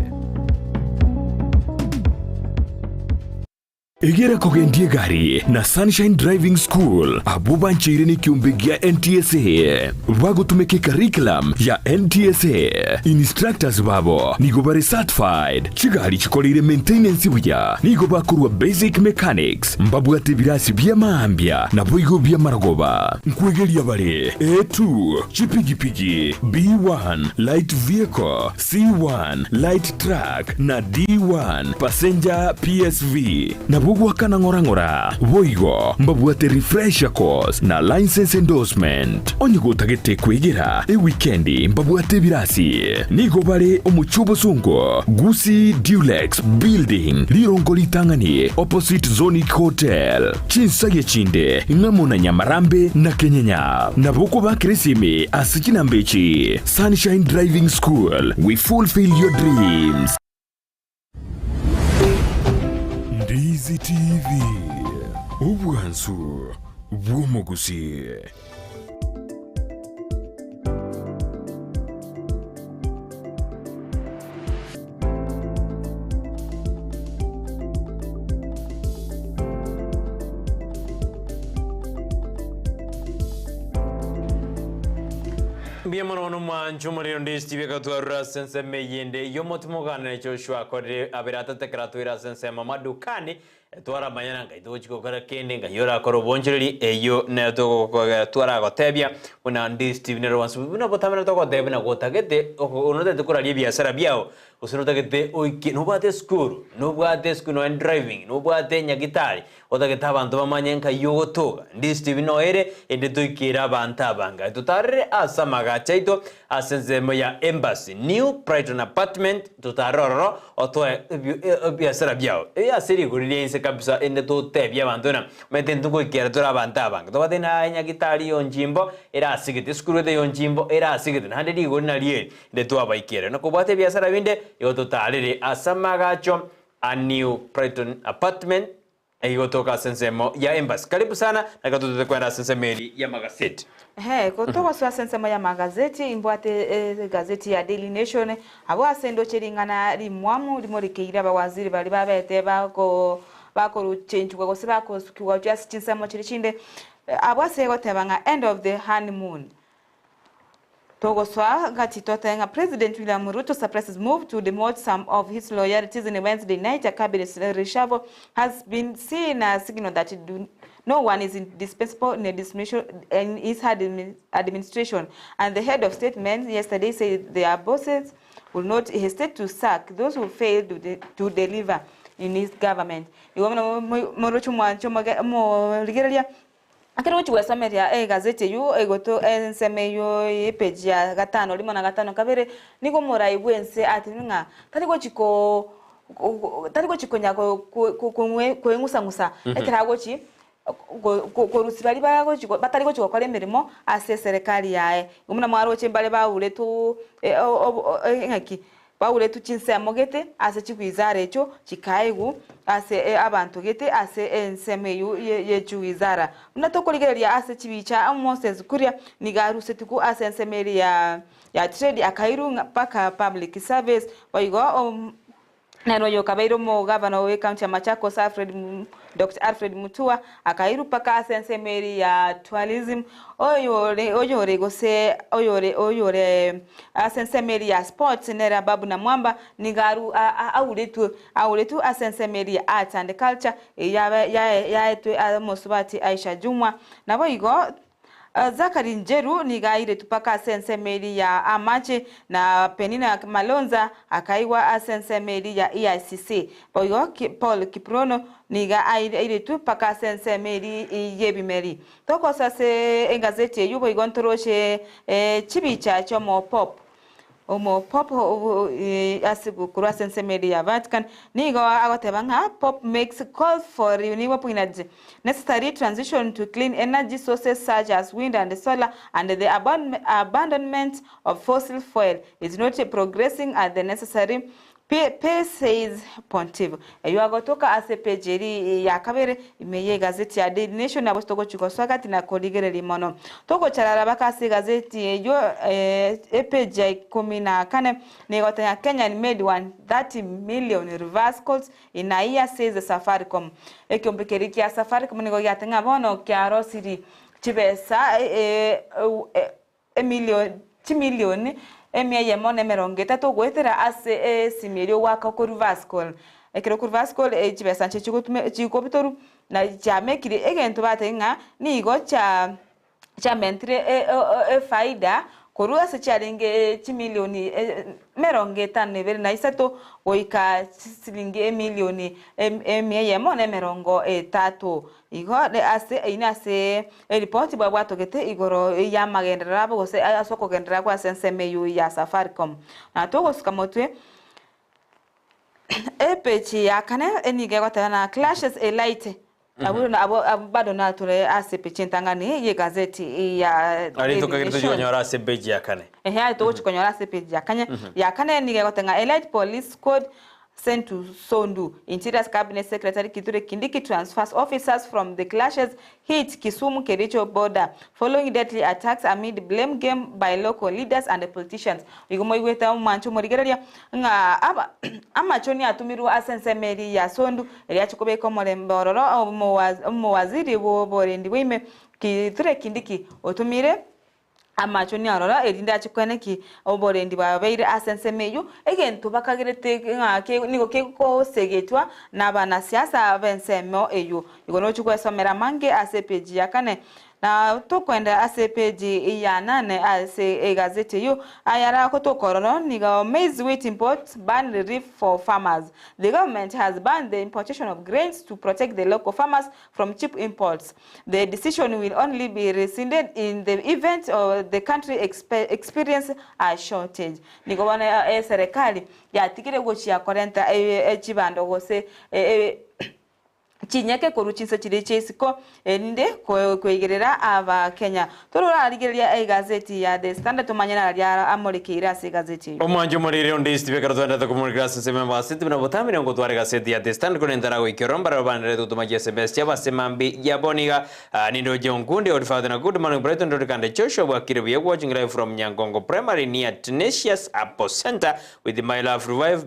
Egera kogendia egari na Sunshine Driving School abwo bancheire nekiombe gia NTSA bagotumeka ecurriculum ya NTSA. Instructors babo nigo bare certified, chigari chikoreire maintenance buya, nigo bakorwa basic mechanics, mbabwate ebirasi bia maambia naboigo bi'amarogoba. Nkwegeria bare A2, chipigipigi, B1, light vehicle, C1, light truck, na D1, passenger PSV. Nabwo goakana ng'ora ng'ora. Boigo mbabwate refresher course na licence endorsement. Onye gotagete kwegera ewikendi mbabwate ebirasi. Nigo bare omochie obosongo, Gusii Dulux Building, rirongo ritang'ani opposite Zonic Hotel. Chinsagia chinde ng'amo na Nyamarambe na Kenyenya. Nabo okobakera esimi ase chinamba echi, Sunshine Driving School, we fulfill your dreams. Ndizi TV, obwansu bw'omogusii. Mbuya mono bono mwanche omorero nde Steve akatwarora ase ensemo eyende y'omotima oganene Joshua akorire abere atate ekero atwaire ase ensemo amadukani Twaramanyana ngai togochia gokora kende, ngai orakore obonchereri, eyio nero togokogera twaragotebia buna ndi Steve nere onsi buna botambe nere togotebia buna gotagete onotagete koraria ebiasara biao, gose notagete oike nobwate esukuru, nobwate esukuru nonya driving, nobwate nyagitari, otagete abanto bamanye nkai ogotoka, ndi Steve noere ende toikere abanto abange. Totarere ase amagacho aito ase ensemo ya Embassy, New Brighton Apartment, Totarere ororo otoe ebiasara biao ase rigori ria inse kabisa, inde totebie abanto ng'a omanyete intwe ngoikera tore abanto abange. Tobwate ng'a enyagitari yonchimbo ere ase gete, esukuru ete yonchimbo ere ase gete, naende rigori nario eri, inde twabaikera. Na kobwate ebiasara binde, igo totarere ase amagacho a New Brighton Apartment, Egegotoka ase ensemo ya embassy. Karibu sana na reka totete kwenda ase ensemo eri y'amagaseti. Ehe, togosoa ase ensemo y'amagazeti, imbwate egazeti ya Daily Nation, abwo ase ndoche ring'ana rimwamu rimorikeire abawaziri baria babete bako bakoruchenchigwa gose bakosukigwa gochia ase chinsemo chiria chinde, abwo ase egoteba ng'a end of the honeymoon. Togosoa gati totebe ng'a President William Ruto suppresses move to demote some of his loyalties in Wednesday night a cabinet reshuffle has been seen as signal that do no one is indispensable in, a in his administration and the head of state men yesterday said their bosses will not hesitate to sack those who fail to, de to deliver in his government. Igo moroche mwancho morigereria Ekero ogochia gwesomeria egazeti eyio egoto ensemo eyio y'epeji ya gatano rimo na gatano kabere, nigo omorai bw'ense atebirie ng'a tari gochi ko tari gochi konya koeng'usa-ng'usa ekero agochi korusia baria bagochi batari gochi gokora emeremo ase eserekari yaye. Igo buna mwaroche mbare bauretwe ng'aki Bauretwe chinsemo gete ase chigwizara echio chikaegwa ase abanto gete ase ensemo eyio ye chigwizara. Buna tokorigereria ase chibicha, Moses Kuria nigo arusetigwe ase ensemo eria ya trade akairwa mpaka public service. Boigo nere oyokabeire omogavana o ecounty ya Machakos Alfred Doctor Alfred Mutua akairwa mpaka ase ensemo eria ya tourism. Oyore oyore gose oyore oyore ase ensemo eria ya sports nere Ababu Namwamba nigo aru auretwe auretwe ase ensemo eria ya arts and culture eyio yabe yae yaetwe omosubati Aisha Jumwa. Naboigo Zachary Njeru nigo airetwe mpaka ase ensemo eria ya amache na Penina Malonza akaigwa ase ensemo eria ya EACC. Boigo Paul Kiprono nigo airetwe mpaka ase ensemo eria y'ebimeri. Togosa ase egazeti eyio boigo ntoroche chibicha chi'omopop omopop ase korwa ase ensemo eria ya Vatican nigo agoteba ng'a Pope makes call for renewable energy necessary transition to clean energy sources such as wind and solar and the abandonment of fossil fuel is not progressing at the necessary. Peace says Pontiff. Eyio agotoka ase epeji eri ya kabere ime y'egazeti ya Daily Nation nabo togochi gosoa gati na korigereria mono. Togocharara baka ase egazeti eyio epeji ya ikomi na kane negotenya Kenyan made 130 million reverse calls in a year says the Safaricom. Ekeombe keria kia Safaricom nigo giateng'a ng'a bono kiarosiri chibesa emilion chimilioni emia eyemo na emerongo etato goetera ase esimi eria ogoaka oko reverse call. Ekero oko reverse call chibesa nchio chigotume chikobitorwa na chiamekire egento batebia ng'a nigo chia chiamentire efaida korwa ase chiarenge chimilioni emerongo etano na ibere na isato goika chisiringi emilioni emia eyemo na emerongo etato. Igo ase eyio nase eripoti bwabwatogete igoro y'amagenderero abo gose ase okogenderera kwa ase ensemo eyio ya Safaricom. Na togosuka motwe, epeji ya kane nigo egoteba na clashes elite abwo abwo abwo bado natore ase epeji entang'ani y'egazeti ya Aria Daily tokagerete Nation. konyora ase epeji ya kane. Ehe aye togochi konyora ase epeji ya kanye ya kane nigo egoteba ng'a elite police squad Sent to Sondu, Interior Cabinet Secretary Kithure Kindiki transfers officers from the clashes hit Kisumu-Kericho border following deadly attacks amid blame game by local leaders and politicians. Igo moigwete omwancho omorigereria ng'a aba amachoni atumirwe ase ensemo eria ya Sondu eria achia kobeka omorembe ororo omowaziri bw'oborendi bwaime Kithure Kindiki otumire Amacho niaroro, erinde ache koeneki oborendi bwabeire ase ensemo eyio, egento bakagerete ng'a nigo kegosegetwa nabanasiasa b'ensemo eyio. Igo nochie gwesomera amange ase epeji ya kane. Na tokoenda ase epeji ya nane ase egazeti eyio, ayare gotoka ororo nigo Maize wheat import ban relief for farmers. The government has banned the importation of grains to protect the local farmers from cheap imports. The decision will only be rescinded in the event of the country experience a shortage. Nigo bono eserekari yatigire gochia korenta chibando gose chinyeke korwa chinse chiria chia isiko erinde koigerera Abakenya. Tororarigereria egazeti ya The Standard tomanye naria amorekeire ase egazeti eyio. Omwancho omoriri onde Steve ekero twaendete komorikera ase ensemo y'abagaseti buna botambe nigo ngotwara egaseti ya The Standard korende ntaragoika ororo mbarabwo banderete gotoma chiSMS chiabo ase mambia yabo niga nindoche Onkundi Olifather na Good morning Brighton Ndori kande Joshua bwakire buya watching live from Nyangongo Primary near Tenacious Apple Center with my lovely wife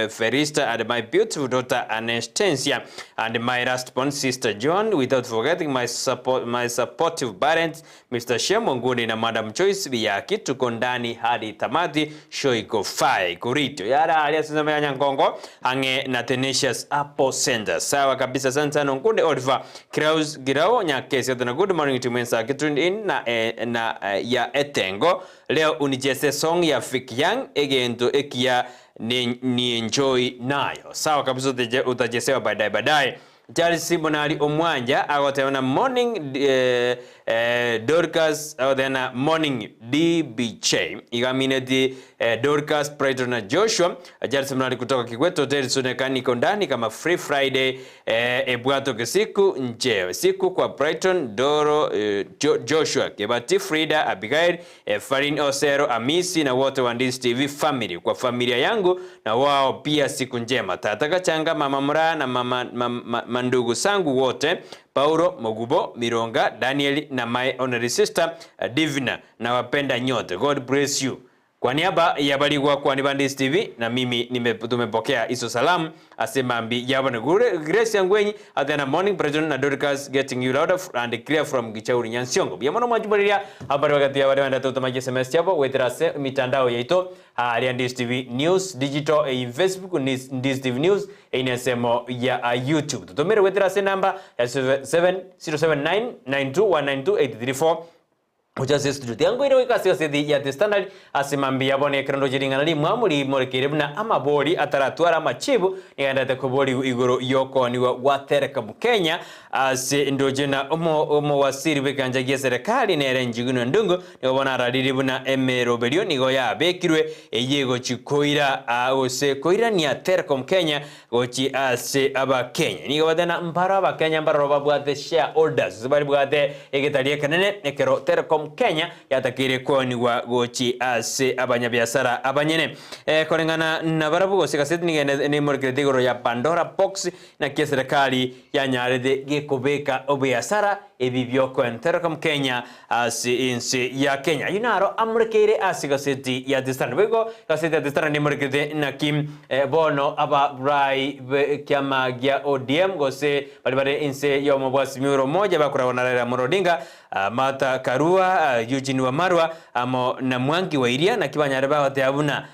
Felista and my beautiful daughter Anastasia and my last born sister Joan without forgetting my support, my supportive parents Mr. Shem Onguni na Madam Joyce Biyaki tuko ndani hadi tamati show iko fire iko rito yara alia sasa ya Nyangongo ange na Tenacious Apple Center sawa kabisa asante sana Onkundi Oliver Kraus Girao Nyakesi na good morning to Mwensa tuned in na, eh, na eh, ya Etengo Leo unicheze song ya Vic Young egento ekiya ni, ni enjoy nayo. Sawa kabisa utachezewa baadaye baadaye. Charles Bonari Omwanja agoteba na morning eh, eh, Dorcas agoteba na morning DBJ igamineti eh, Dorcas Brighton na Joshua Charles Bonari kutoka Kikwete Hotel Suneka niko ndani kama Free Friday eh, ebwato kesiku nje siku kwa Brighton Doro eh, jo, Joshua Kebati Frida Abigail eh, Farin Osero Amisi na wote wa Ndisi TV family kwa familia yangu na wao pia siku njema. Tata Kachanga, mama Mura na mama, mama, mandugu sangu wote Paulo Mogubo Mironga Daniel na my honorary sister Divina, nawapenda nyote. God bless you. Kwa niaba ya baligwa kwa Ndisi TV na mimi nime, tumepokea hizo salamu asemambi yabone Grace Yangwenyi athena morning president na Dorcas getting you louder and clear from Gichauri Nyansiongo biamono mwajumaliria habari wakati ya wale wanda tutamaje SMS chabo wetera se mitandao yaito aria Ndisi TV News Digital e Facebook Ndisi TV News inesemo ya YouTube tutumire wetera se namba ya 7079 92192 Gocha studio tiangoire goika ase esedi ya The Standard ase mambia bono ekero ndoche ring'ana rimwamu rimorekeire buna amabori ataratware amachibu nigaenderete koborigwa igoro y'okoonigwa gwa Telecom Kenya ase ndoche na omowasiri bw'ekeancha gie serikali nere Njuguna Ndung'u nigo bono araririe buna emeroberio nigo yabekirwe eyio egochi koira gose koirania Telecom Kenya Gochia ase Abakenya. Nigo bateba mbaro Abakenya mbaroro babwate shareholders, gose baribwate egetari ekenene ekero Telecom Telecom Kenya yatakeire koonigwa gochi ase abanyabiasara abanyene. Koreng'ana nabarabwo gose egaseti nigo nemorekerete igoro ya Pandora Box naki eserekari yanyarete gekobeka obiasara ebi biokoen Telecom Kenya ase ense ya Kenya. Ayio naro amorekeire ase egaseti ya The Standard. Boigo egaseti ya The Standard nemorekerete naki bono abarai b'ekiama gia ODM gose baria bare inse y'omobwasi Muro Umoja bakoragwa na Raila Amolo Odinga, Martha Karua, Eugene Wamalwa amo na Mwangi wa Iria naki banyare bagoteba buna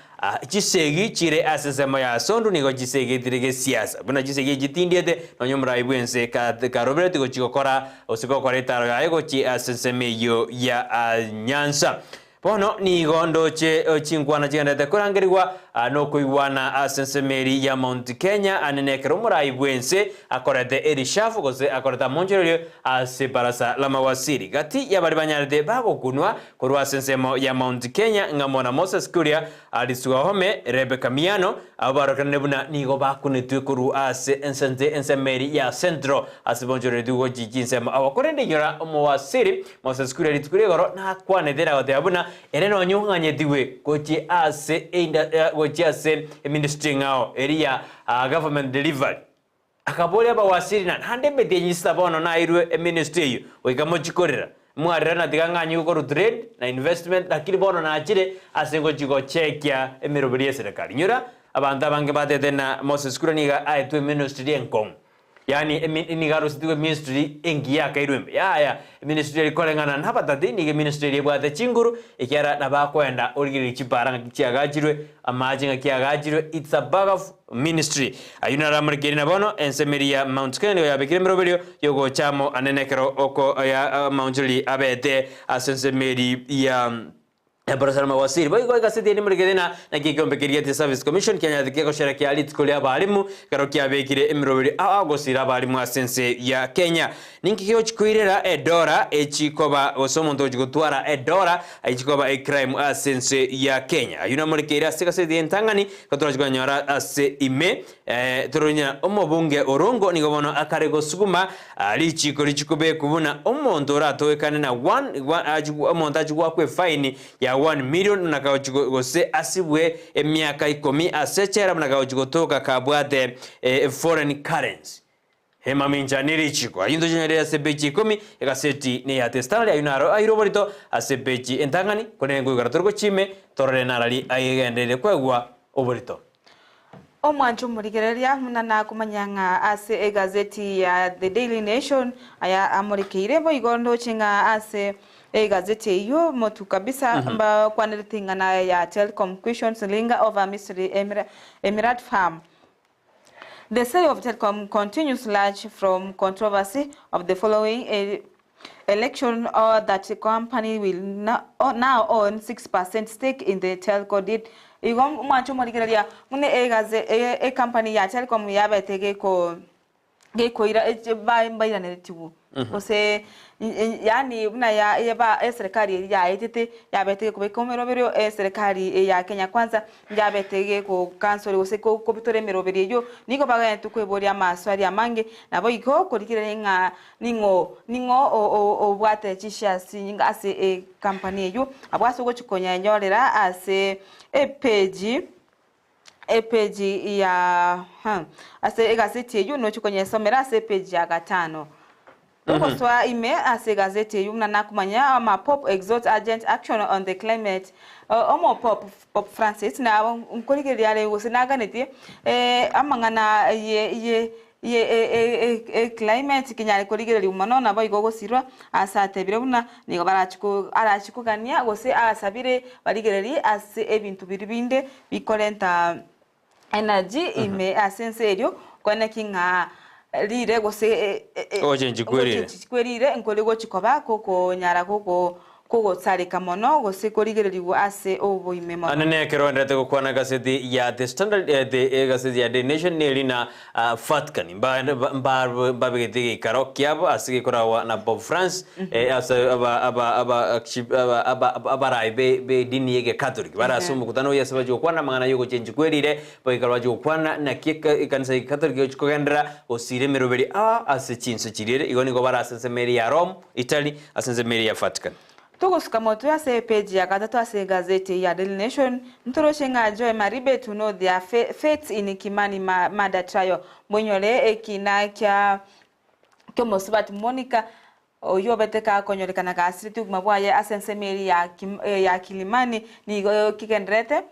chisegi chire ase ensemo ya Sondu nigo chisegetire gesiasa buna chisegi echi chitindiete nonya omorai bw'ense karobereti gochi gokora gose gokora etaro yaye gochi ase ensemo eyio ya Nyanza. Bono nigo ndoche chinkwana chigenderete korangerigwa nokoigwana ase ensemo eria ya Mount Kenya, ane nekero omorai bw'ense akorete erishafu gose akorete amonchorerio ase barasa l'amawasiri. Gati y'abaria banyarete bagokunwa korwa ase ensemo ya Mount Kenya ng'amo na Moses Kuria, Alice Wahome, Rebecca Miano, abwo barokanire buna nigo bakunetwe korwa ase ense ensemo eria ya Central ase bonchoreretwe gochia chinsemo agwo. Korende inyora omowasiri Moses Kuria rituko ria igoro nakwanete na goteba buna ere nonya ong'anyetigwe gochia ase gochia ase eministry eng'ao eria ya government delivery. Akaboria abawasiri, na naende emetienyi isita bono nairwe eministry eyio, goika mochikorera. Mwarera na tiga ng'anyigwe korwa trade na investment, lakini bono nachire ase ngochia gochekia emeroberi y'eserekari. Inyora, abanto abange batete na Moses Kuria nigo aetwe eministry enkong'u. Yaani emi nigo arusetigwe eministry engiya akairwa embe. Yaya, eministry eri koreng'ana nabatati nigo eministry eria ebwate chinguru, ekiagera nabo akoenda origereria chipara ng'aki chiagachirwe, amache ng'aki agachirwe, it's a bag of ministry. Ayio naro amorekeire na bono ensemo eria ya Mount Kenya nigo yabekire emeroberio yogocha amo anene ekero oko ya amaonchoreri abete ase ensemo eri ya Ebarasa na mawasiri. Boigo egaseti eye nemorekete na naki ekeombe keria gie Service Commission kianyarete kegosherekea rituko ria abalimu ekero kiabekire emeroberio ao ao gosira abalimu ase ense ya Kenya. Ninki kegochi koirera edora echi koba gose omonto ogochi gotwara edora echi koba ecrime ase ense ya Kenya? Ayio namorekeire ase egaseti eye entang'ani ekero torachi konyora ase ime Toronya omobunge Orongo nigo bono akare gosuguma richiiko richikobekwa buna omonto oratogekane na one omonto achi goakwa efaini ya one million buna kagochi gose asibwe emiaka ikomi ase echela buna kagochi gotoka kabwate foreign currency. Emamincha ne richiiko ayio ntochonyorere ase epeji ikomi egaseti neya The Standard ayio naro aire oborito ase epeji entang'ani korende nkoigora tore gochia ime torore narari ayegenderere koegwa oborito. Omwancho omorigereria buna nakomanya ng'a ase egazeti ya The Daily Nation aya amorekeire boigo ndoche ng'a ase egazeti eyio motu kabisa mbakwanerete ing'ana ya Telcom questions linger over mystery Emirat farm. The sale of Telcom continues lurch from controversy of the following election or that the company will now own 6% stake in the telco did igo mwanche omorigereria buna egaze ecompany ya Telcom yabete geko gekoira mbairaneretigwe gose yaani buna ya eserekari eria yaetete yabete gekobeka emeroberio eserekari ya Kenya Kwanza Yabete gegokansori gose kobitora emeroberi eyio, nigo bagwenerete kweboria amaswali amange, naboigo korigereria ng'a ning'o ning'o obwate chishares chinyinge ase ecompany eyio. Abwo ase ogochia konyenyorera ase epeji epeji ya ase egazeti eyio nochie konyesomera ase epeji ya gatano. Ogosoa ime ase egazeti eyio buna nakomanya ama Pope exhorts urgent action on the climate omo Pope Pope Francis na nkorigereria are gose naganetie amang'ana ye ye ye e climate kenyare korigereriwa mono naboigo ogosirwa ase atebire buna nigo barachi ko arachi kogania gose asabire barigererie ase ebinto biria binde bikorenta energy ime ase ense erio, koeneki ng'a rire gose Ogochenchia kwerire. ogochenchia kwerire nkori gochi koba gokonyara gogo kogosareka mono gose korigererigwa ase oboime mono. Ande nekero oenderete gokwana egaseti ya The Standard eh, the egaseti ya Daily Nation neri na ah, Vatican mba mba mbabegete egeikaro kiabo ase gekoragwa na Pope Francis eh, ase aba aba aba aba aba abarai be be edini ye Catholic bare ase omokutano oyo ase bachia gokwana amang'ana ya ogochenchia kwerire baikara bachia gokwana naki eka ekanisa ya Catholic egochia kogenderera gosira emeroberi aa ase chinse chiria ere igo nigo bare ase ensemo eria ya Rome, Italy, ase ensemo eria ya Vatican. Togosuka motwe ase epeji ya gatato ase egazeti ya Daily Nation, ntoroche ng'a Joy Maribe to know their fates in Kimani murder trial. Moinyore ekina kia ki'omosubati Monica oyio obete gakonyorekana gasiretie obogima bwaye ase ensemo eria ya Kilimani nigo kigendererete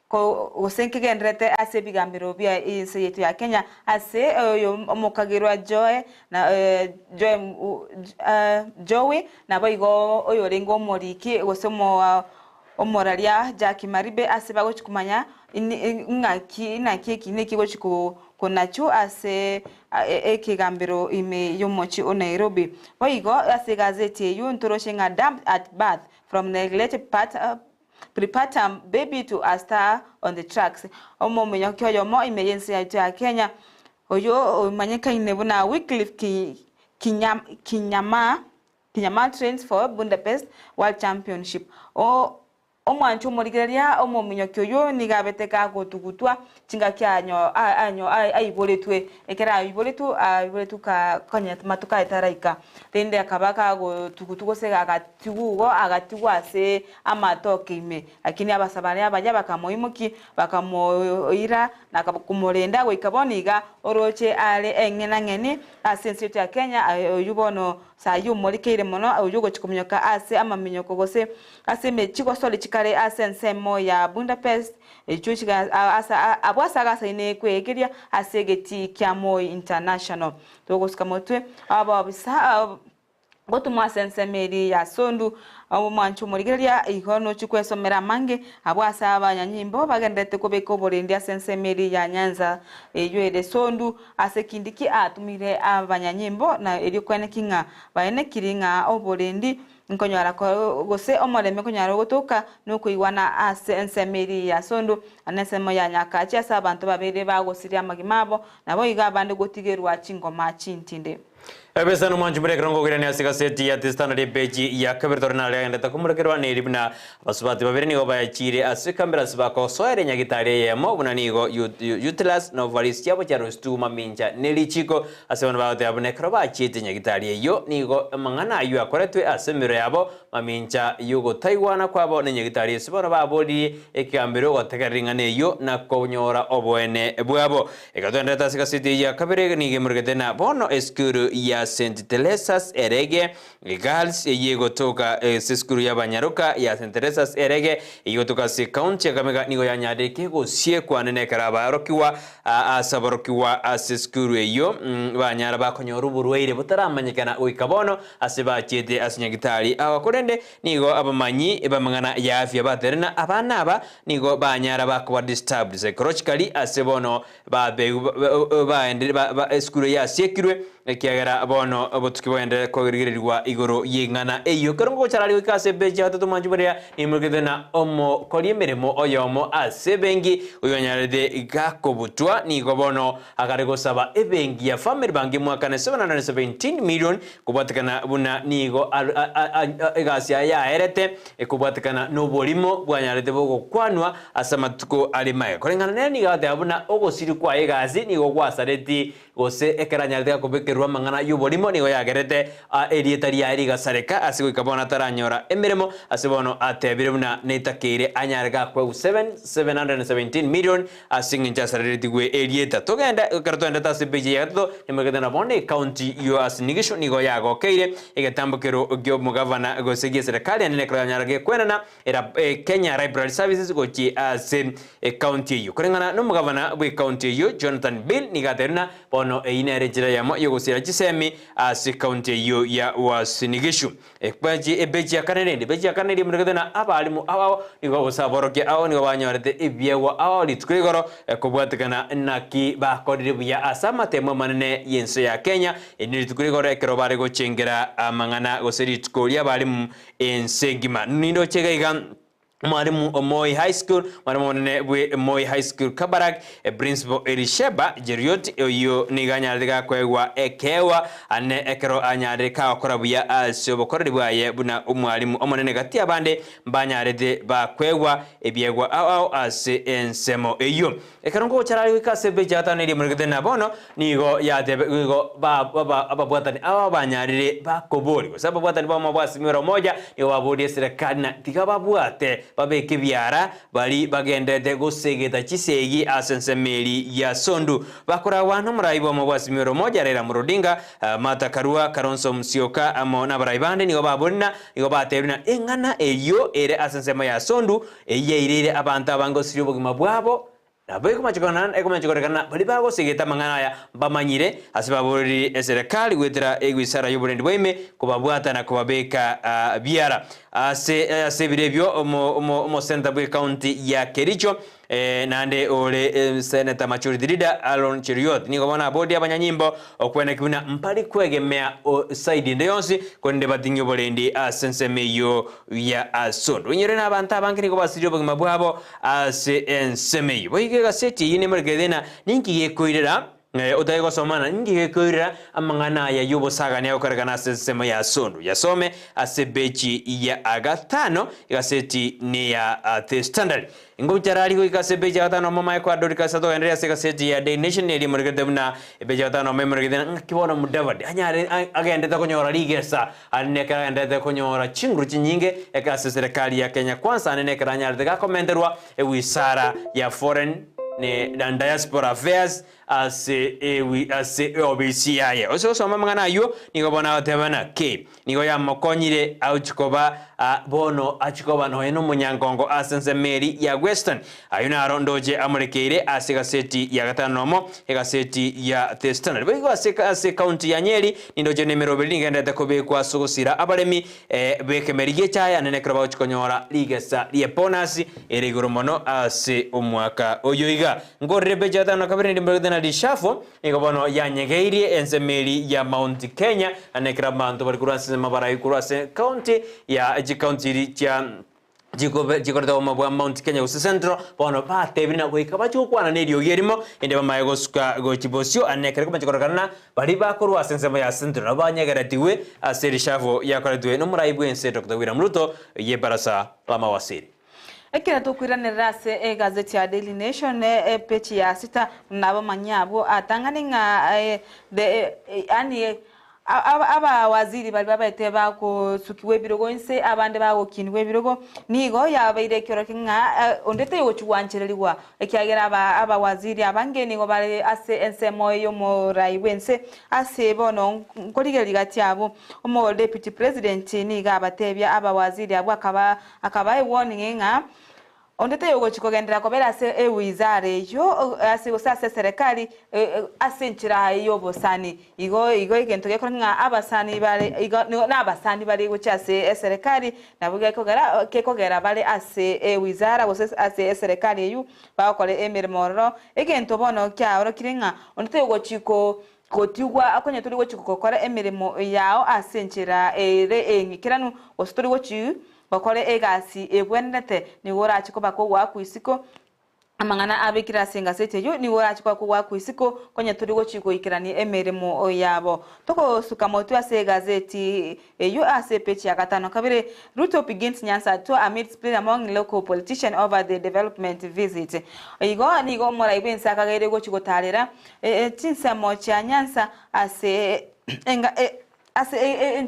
gose nkegendererete ase ebigambero bia ense yaito ya Kenya ase oyo omokagerwa Joe na Joe Jowi naboigo oyorenge omoriki gose omoraria Jack Maribe ase bagochi komanya ng'aki naki eki neki gochi konachwa ase ekegambero ime y'omochie o Nairobi. Boigo ase egazeti eyio ntoroche ng'a Dumped at birth from neglected part Prepartum baby to a star on the tracks, Omominyoki oyomo ime y'ense yaito ya Kenya oyio omanyekaine buna Wycliffe Kinyamaa Kinyamaa trains for Budapest World Championship. Omwancho omorigereria omominyoki oyio nigo abete gagotugutwa chingaki aiboretwe, ekero aiboretwe aiboretwe konya matuko aye taraika, rende akaba kagotugutwa gose agatigwa igo agatigwa ase amatoke ime. Lakini abasabaria abayia bakamoimokia, bakamoira na komorenda goika bono iga oroche are eng'enang'eni ase ense yaito ya Kenya, oyio bono sayio omorikeire mono, oyio ogochia kominyoka ase amaminyoko gose ase chigosori chikare ase ensemo ya Budapest, Echio chiga abwo ase agasaine kweegeria ase egetii kia Moi International. Togosuka motwe abaobisa gotumwa ase ensemo eria ya Sondu. Omwancho omorigereria igo nochie kwesomera amange abwo ase abanyanyimbo bagendererete kobeka oborendi ase ensemo eria ya Nyanza eyio ere Sondu ase Kindiki atumire abanyanyimbo na erio koeneki ng'a baenekiri ng'a oborendi Nkonyora gose omorembe nkonyara ogotoka nokoigwana ase ensemo eria ya Sondu na ensemo ya Nyakaachi ase abanto babere bagosiria amagima abo, naboigo abande gotigerwa chingoma chintinde. Ebesa nomwanchi buna ekero ngokoirania ase egaseti ya The Standard epeji ya kabere tore naria agendete komorekerwa neri buna abasubati babere nigo bayachiire ase ekambera ase bakosoera enyagitari eyemo buna nigo uterus na ovaries chiabo chiarosetiwe mamincha ne richiko Ase bono bagoteba buna ekero bachiete nyagitari eyio, nigo amang'ana ayio akoretwe ase emerero yabo, mamincha y'ogotaigwana kwabo ne nyagitari. Ase bono baboririe ekegambero gotegerera ring'ana eyio na konyora oboene bwabo. Ekero twaendererete ase egaseti eyio ya kabere nigo emoregete na bono esukuru ya St Teresa's Erege Girls eyio egotoka ase esukuru y'abanyaroka ya St Teresa's Erege eyio egotoka ase ekaunti ya Kakamega nigo yanyarire gosiekwa nene ekero abarokigwa Ase aborokigwa ase esukuru eyio banyara bakonyora oborwaire botaramanyekana goika bono ase bachiete ase nyagitari aba korende nigo abamanyi b'amang'ana ya afya baterena abana aba nigo banyara bakoba disturbed psychologically ase bono esukuru eye yasiekirwe Ekiagera bono obotuki bwagenderere korigererigwa igoro y'eng'ana eyio. Ekero ngogochararia goika ase ebechi ya gatato mwanchi boria nimorokete na omokori emeremo oyomo ase ebenki oyonyarete gakobutwa nigo bono agare gosaba ebenki ya Family Bank emwakane 717 million kobwatekana buna nigo egasi yaye yaerete ekobwatekana noborimo bwanyarete bogokwanwa ase amatuko are magega. Koreng'ana nere nigo agoteba buna ogosiri kwaye egasi nigo gwasareti Gose ekero anyarete gakobekerwa amang'ana y'oborimo, nigo yagerete erieta riaye rigasareka ase goika bono ataranyora emeremo, ase bono atebire buna netakeire anyare gakwegwa 717 million ase engencho asareretigwe erieta. Togende ekero toendete ase epeji ya gatato, nimogete na bono ecounty ya Uasin Gishu nigo yagokeire egetambokero ki'omogavana gose gi'eserekari enene ekero yanyara gekwenana Kenya Library Services gochia ase ecounty eyio. Koreng'ana nomogavana bw'ecounty eyio Jonathan Bill nigo atebirie buna bono eyio nere enchera eyemo yogosiira chisemi ase ecounty eyio ya Uasin Gishu. Ebechi ya kane rende, ebechi ya kane riamurekete na abalimu abao nigo gose aborokia ao nigo banyorete ebiegwa ao rituko rigoro kobwatekana naki bakorire buya ase amatemo amanene y'ense ya Kenya. Eri nerituko rigoro ekero bare gochengera amang'ana gose rituko ri'abalimu Ense engima. Nindoche iga iga. Mwalimu o Moi High School, mwalimu omonene bwe Moi High School Kabarak, Principal Elisheba Jeriot, oyio nigo anyarete gakoegwa ekeegwa ane ekero anyarire kagokora buya ase obokoreri bwaye buna omwalimu omonene gati abande mbanyarete bakoegwa ebiegwa ao ao ase ensemo eyio. Ekero ngocha rari goika ase ebechi ya gatano eria emoregete na bono nigo yatebe nigo ba ba ababwatani aba banyarire bakoboria gose ababwatani b'omo bwa Azimio la Umoja nigo baborie eserekari na tiga babwate babeke ebiara bari bagenderete gosegeta chisegi ase ensemo eri ya Sondu. Bakoragwa nomorai bw'omo bwa Azimio la Umoja Raila Amolo Odinga, Martha Karua, Kalonzo Musyoka amo nabarai bande nigo baboria na nigo batebirie na eng'ana eyio ere ase ensemo ya Sondu Eyio yaireire abanto abange gosiria obogima bwabo, nabo ekomacha korekana na baria bagosegeta amang'ana aya mbamanyire, ase baborire eserekari goetera egwisara y'oborendi bwa ime kobabwata na kobabeka biara. Ase ase ebiro ebio omoseneta bw'ecounty ya Kericho naende ore Senator Majority Leader Aaron Cheruiyot nigo bono aborie abanyanyimbo okweneki buna mbari kwegemea side ende yonsi korende bating'ie oborendi ase ensemo eyio ya Assundu. Onyore nabanto abange nigo basiririe obogima bwabo ase ensemo eyio. Boigo egaseti eyio nemorekererie ng'a ninki gekoirera otari gosoma ng'a ninki gekoirera amang'ana aya y'obosagani agokorekana ase ensemo ya Assundu. Yasome ase epeji ya gatano, egaseti neya The Standard. Ngocha rari goika ase epeji ya gatano omo mae kwa Dorcas atogendererie ase egaseti ya Daily Nation eria emorekerete buna epeji ya gatano omo emorekerete ng'aki bono Mudavadi anyare agendete konyora rigesa Aria nekero agenderete konyora chinguru chinyinge eke ase eserekari ya Kenya Kwanza ande nekero anyarete gakomenterwa ewizara ya Foreign and Diaspora Affairs ase ewi ase eobisi yaye. Ase gosoma amang'ana ayio nigo bono agoteba naki nigo yamokonyire agochia koba bono achia koba nonya nomonyankongo ase ensemo eri ya Western. Ayio naro ndoche amorekeire ase egaseti ya gatano nomo, egaseti ya The Standard. Boigo ase ase ekaunti ya Nyeri, nindoche nemeroberi nigenderete kobekwa ase ogosira abaremi b'ekemeri gi'echaye ande nekero bagochia konyora rigesa ri'ebonus ere igoro mono ase omwaka oyo iga. Nkorire epeji ya gatano na kabere nimbegete na rishafu, nigo bono yanyegeirie ensemo eri ya Mount Kenya, ande ekero abanto bare korwa ase amabarai korwa ase ekaunti ya chikaunti eri chia chikobe chikorete obomo bwa Mount Kenya gose Central, bono batebire na goika bachie gokwana neriogi erimo, ende bamaye gosuka gochia bosio ande ekero komache kororekana ng'a baria bakorwa ase ensemo ya Central nabo banyegeretigwe ase erishafu yakoretwe nomorai bw'ense Doctor William Ruto y'ebarasa lamawasiri. Ekero tokoiranerera ase egazeti ya Daily Nation epeji ya sita, buna abamanyi abwo atang'ani ng'a the yaani Abawaziri baria babaete bagosukigwa ebirogo inse, abande bagokinigwa ebirogo, nigo yabeire ekeorokia ng'a onde taigochia gwanchererigwa, ekiagera abawaziri abange nigo bare ase ensemo y'omorai bw'ense. Ase bono nkorigereria gati abwo, omodeputy president nigo abatebia abawaziri abwo akaba akabaa ewarning ng'a Onde taiyo ogochia kogenderera kobera ase ewizara eyio ase gose ase eserekari ase enchera y'obosani. Igo igo egento gekora ng'a abasani bare igo nigo nabasani bare gochia ase eserekari nabo gekogera gekogera bare ase ewizara gose ase eserekari eyio bagokora emeremo ororo. Egento bono kiaorokire ng'a onde taiyo ogochia ko gotigwa konya tori gochia gokora emeremo yao ase enchera ere eng'ikeranu gose tori gochia Gokora egasi egwenerete nigo orache koba kogoakwa isiko, amang'ana abekire ase engaseti eyio nigo orache koba kogoakwa isiko konya tori gochia goikerania emeremo yabo. Togosuka motwe ase egazeti eyio ase epeji ya gatano kabere, Ruto begins Nyanza tour amid split among local politician over the development visit. Igo nigo omorai bwense akageire gochia gotarera chinsemo chia Nyanza ase enga Ase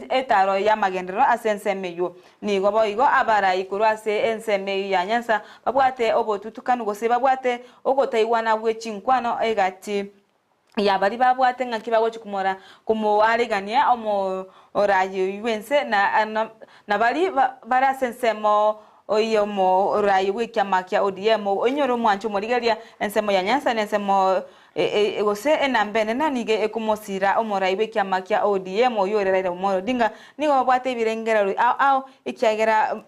etaaro y'amagenderero ase ensemo eyio. Nigo boigo abarai korwa ase ensemo eyio ya Nyansa babwate obotutukanu gose babwate ogotaigwana gwe chinkwano egati ya baria babwate ng'aki bagochia komora komoarigania omorai oyio bw'ense na na baria bare ase ensemo y'omorai bw'ekiama kia ODM oinyore omwancho omorigereria ensemo ya Nyansa na ensemo Gose enamba enene nigo ekomosira omorai bw'ekiama kia ODM oyio ore Raila Omolo Odinga nigo babwate ebirengererio ao ao ekiagera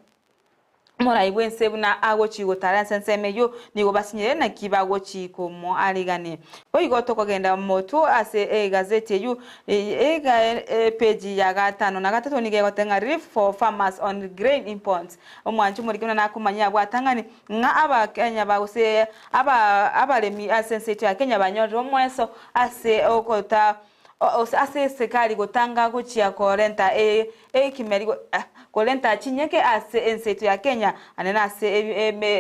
Omorai bw'ense buna agochia gotara ase ensemo eyio, nigo basinyire naki bagochia komoarigania. Boigo tokogenda motwe ase egazeti eyio, iga epeji ya gatano na gatato nigo egoteba ng'a Relief for farmers on grain imports. Omwanchi omoriki buna nakomanyia abwo atang'ani ng'a abakenya ba gose aba abaremi ase ense yaito ya Kenya banyorire omoeso ase ogota ase esekari gotanga gochia korenta ekimeri korenta chinyeke ase ense yaito ya Kenya ande nase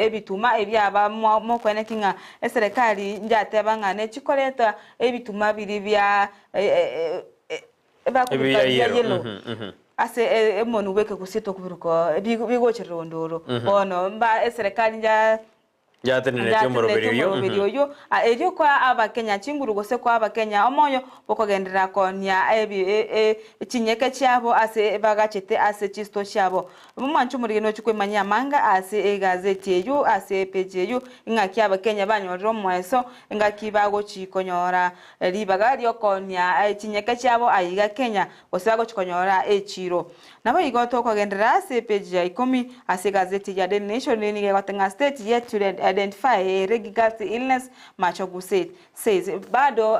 ebituma ebiaba mokoeneki ng'a eserekari njateba ng'a nechikoreta ebituma biria bia Ebia yellow yellow. ase emonwe bw'ekegusii tokobiruka bigocherera onde oro. Bono mba eserekari nja Yatenenetie omoroberi Yatenenetie oyio. omoroberi oyio, a- erio koa Abakenya chinguru gose koa Abakenya omoyo bw'okogenderera koonia ebi e- e chinyeke chiabo ase bagachete ase chisito chiabo. Omwancho omorigeni ochia koimanyia amanga ase egazeti eyio ase epeji eyio ing'aki Abakenya banyorire omoeso engaki bagochi konyora ribaga ri'okoonia chinyeke chiabo aiga Kenya gose bagochi konyora echiro. Naboigo tokogenderera ase epeji ya ikomi ase egazeti ya Daily Nation nigo egote ng'a State yet to identify a Regigas illness Machogu said says bado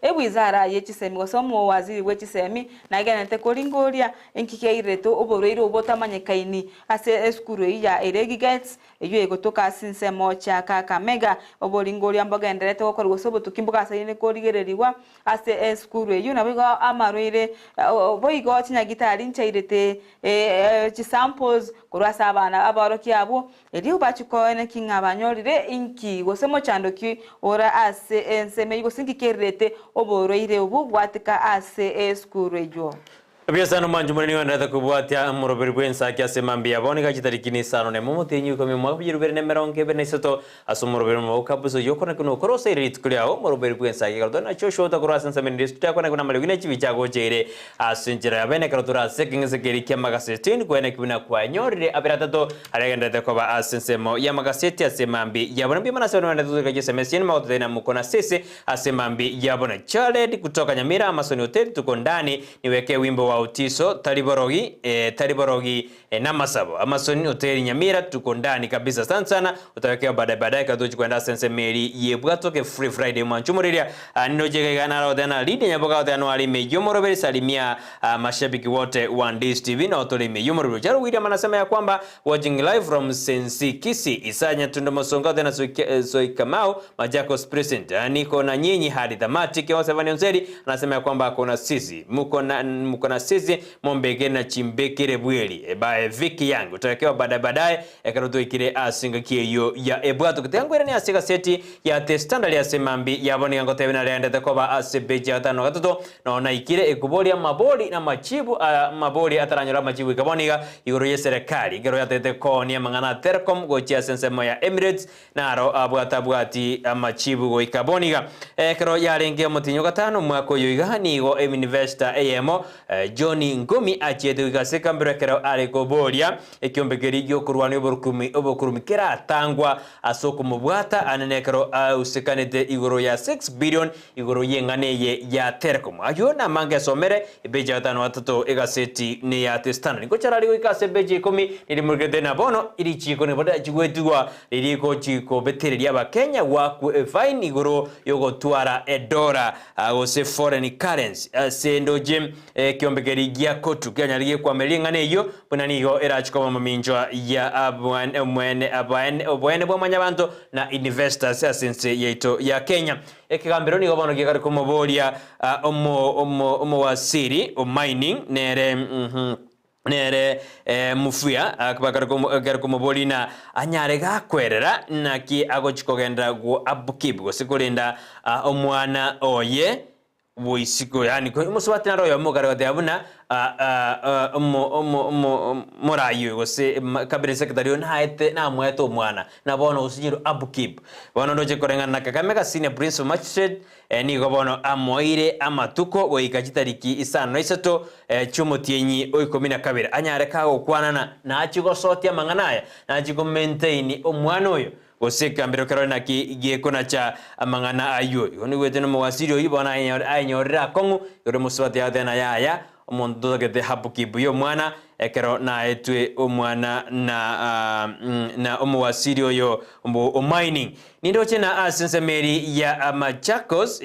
ewizara ye chisemi gose omowaziri bwe chisemi nagendererete koringoria inki kiairerete oborwaire obo botamanyekaini ase esukuru eyio ya Eregi Girls eyio egotoka ase ensemo chia Kakamega. Oboringoria mbogendererete gokorwa gose obotuki mbogasaine korigererigwa Ase esukuru eyio naboigo amarwaire, boigo chinyagitari nchairete chisamples korwa ase abana abaorokia abwo, erio bachie koeneki ng'a banyorire inki gose mochando ki ore ase ensemo eyio gose inki kererete oborwaire obwo gwatika ase esukuru eyio. Ebiasano mwancho more nigo enderete kobwatia omoroberi bw'ensaki ase mambia yabo nigo chitariki nisano nemo omotienyi oikomi omwaka bw'echirubi 2023 ase omoroberi omogoka busa oyio okonekwa nokore oseire rituko riao omoroberi bw'ensaki ekero tore na Joshua otakorwa ase ensemo ende yesu tiakonekwa namariogi ne chibi chiagocheire ase enchera ya bene ekero tore ase ekeng'ese keria ki'amagaseti kweneki buna kwanyorire abere atato aria agenderete koba ase ensemo y'amagaseti ase mambia yabo na mbuya mono ase abana bande totoika chieseme chiaino magototebia mokona sese ase mambia yabo na Jared kutoka Nyamira Amason Hotel tuko ndani Niweke wimbo wa Otiso tari borogi eh, tari borogi eh, namasabo Amason Hotel Nyamira tuko ndani kabisa asante sana utawekewa baadaye baadaye ekero togochi kwenda ase ensemo eri yebwatoke Free Friday mwanche omoreria ah, nindoche iga iga naro goteba na Lydia Nyaboka agoteba noare ime y'omoroberi salimia ah, mashabiki wote wa Ndisi TV nao tore ime y'omoroberi Ocharo William anasema ya kwamba Watching live from Sensi Kisii Isaya Nyatundo Mosonga oteba na Soikamau Machakos Precinct niko na nyinyi hadi tamati Kionse Evani Onseri Anasema ya kwamba ako na sisi, muko na, muko na sisi mombekere na chimbekere bweri ebae Vicky Young utawekewa baadaye baadaye ekero twaikire ase engaki eyio ya ebwato tiga nkoiranie ase egaseti ya The Standard ase mambi yabo niga ngotebia nari aendete koba ase peji ya gatano na gatato nao naikire ekoboria amabori na amachibu amabori ataranyora amachibu goika bono iga igoro y'eserekari ekero yatagete koonia amang'ana a Telcom gochia ase ensemo ya Emirates Naro abwatabwati amachibu goika bono iga. Ekero yarenge omotienyi o gatano omwaka oyo iga, nigo eminivesta eyemo, John Ngumi, achiete goika ase ekambero ekero are koboria ekiombe keria gi'okorwania oborukumi obokurumi keratangwa ase okomobwata ande nekero ausekanete igoro ya 6 billion igoro y'eng'ana eye ya Telecom. Ayio namange esomere epeji ya gatano gatato egaseti neya The Standard. Ngochara aria goika ase epeji ya ikomi nerimurikete na bono richiiko nigo riachigwetigwa Ririgochi kobetereria Abakenya goakwa efaini igoro yogotwara edora gose foreign currency ase endoche ekiombe keria gia Kotu kianyare gekwamereria eng'ana eyio buna nigo erache koba maminchwa ya oboene bwa mwanyabanto na investors ase ense yaito ya Kenya. Ekegambero nigo bono gekare komoboria omowaziri o mining nere Nere Mufia akare komoboria ng'a anyare gakwerera naki agochia kogenderera go upkeep gose korenda omwana oye bw'isiko yaani omosubati nare oyomo okare goteba buna omorai oyo gose cabinet secretary oyo naete namoete omwana na bono osinyirwe upkeep. Bono ndoche koreng'ana na Kakamega Senior Principal Magistrate Nigo bono amoeire amatuko goika chitariki isano na isato chi'omotienyi o ikomi na kabere, anyare kagokwanana, na achie gosotia amang'ana aya, na achie komaintain omwana oyo, gose ekambero kerore naki gekonacha amang'ana ayio. Igo nigwete nomowasiri oyio bono ayenyorere akong'u, igoro omosubati agoteba na yaya, omonto totagete upkeep y'omwana. ekero naetwe omwana na na omowasiri oyo mbu omining. Nindoche na ase ensemo eri ya Machakos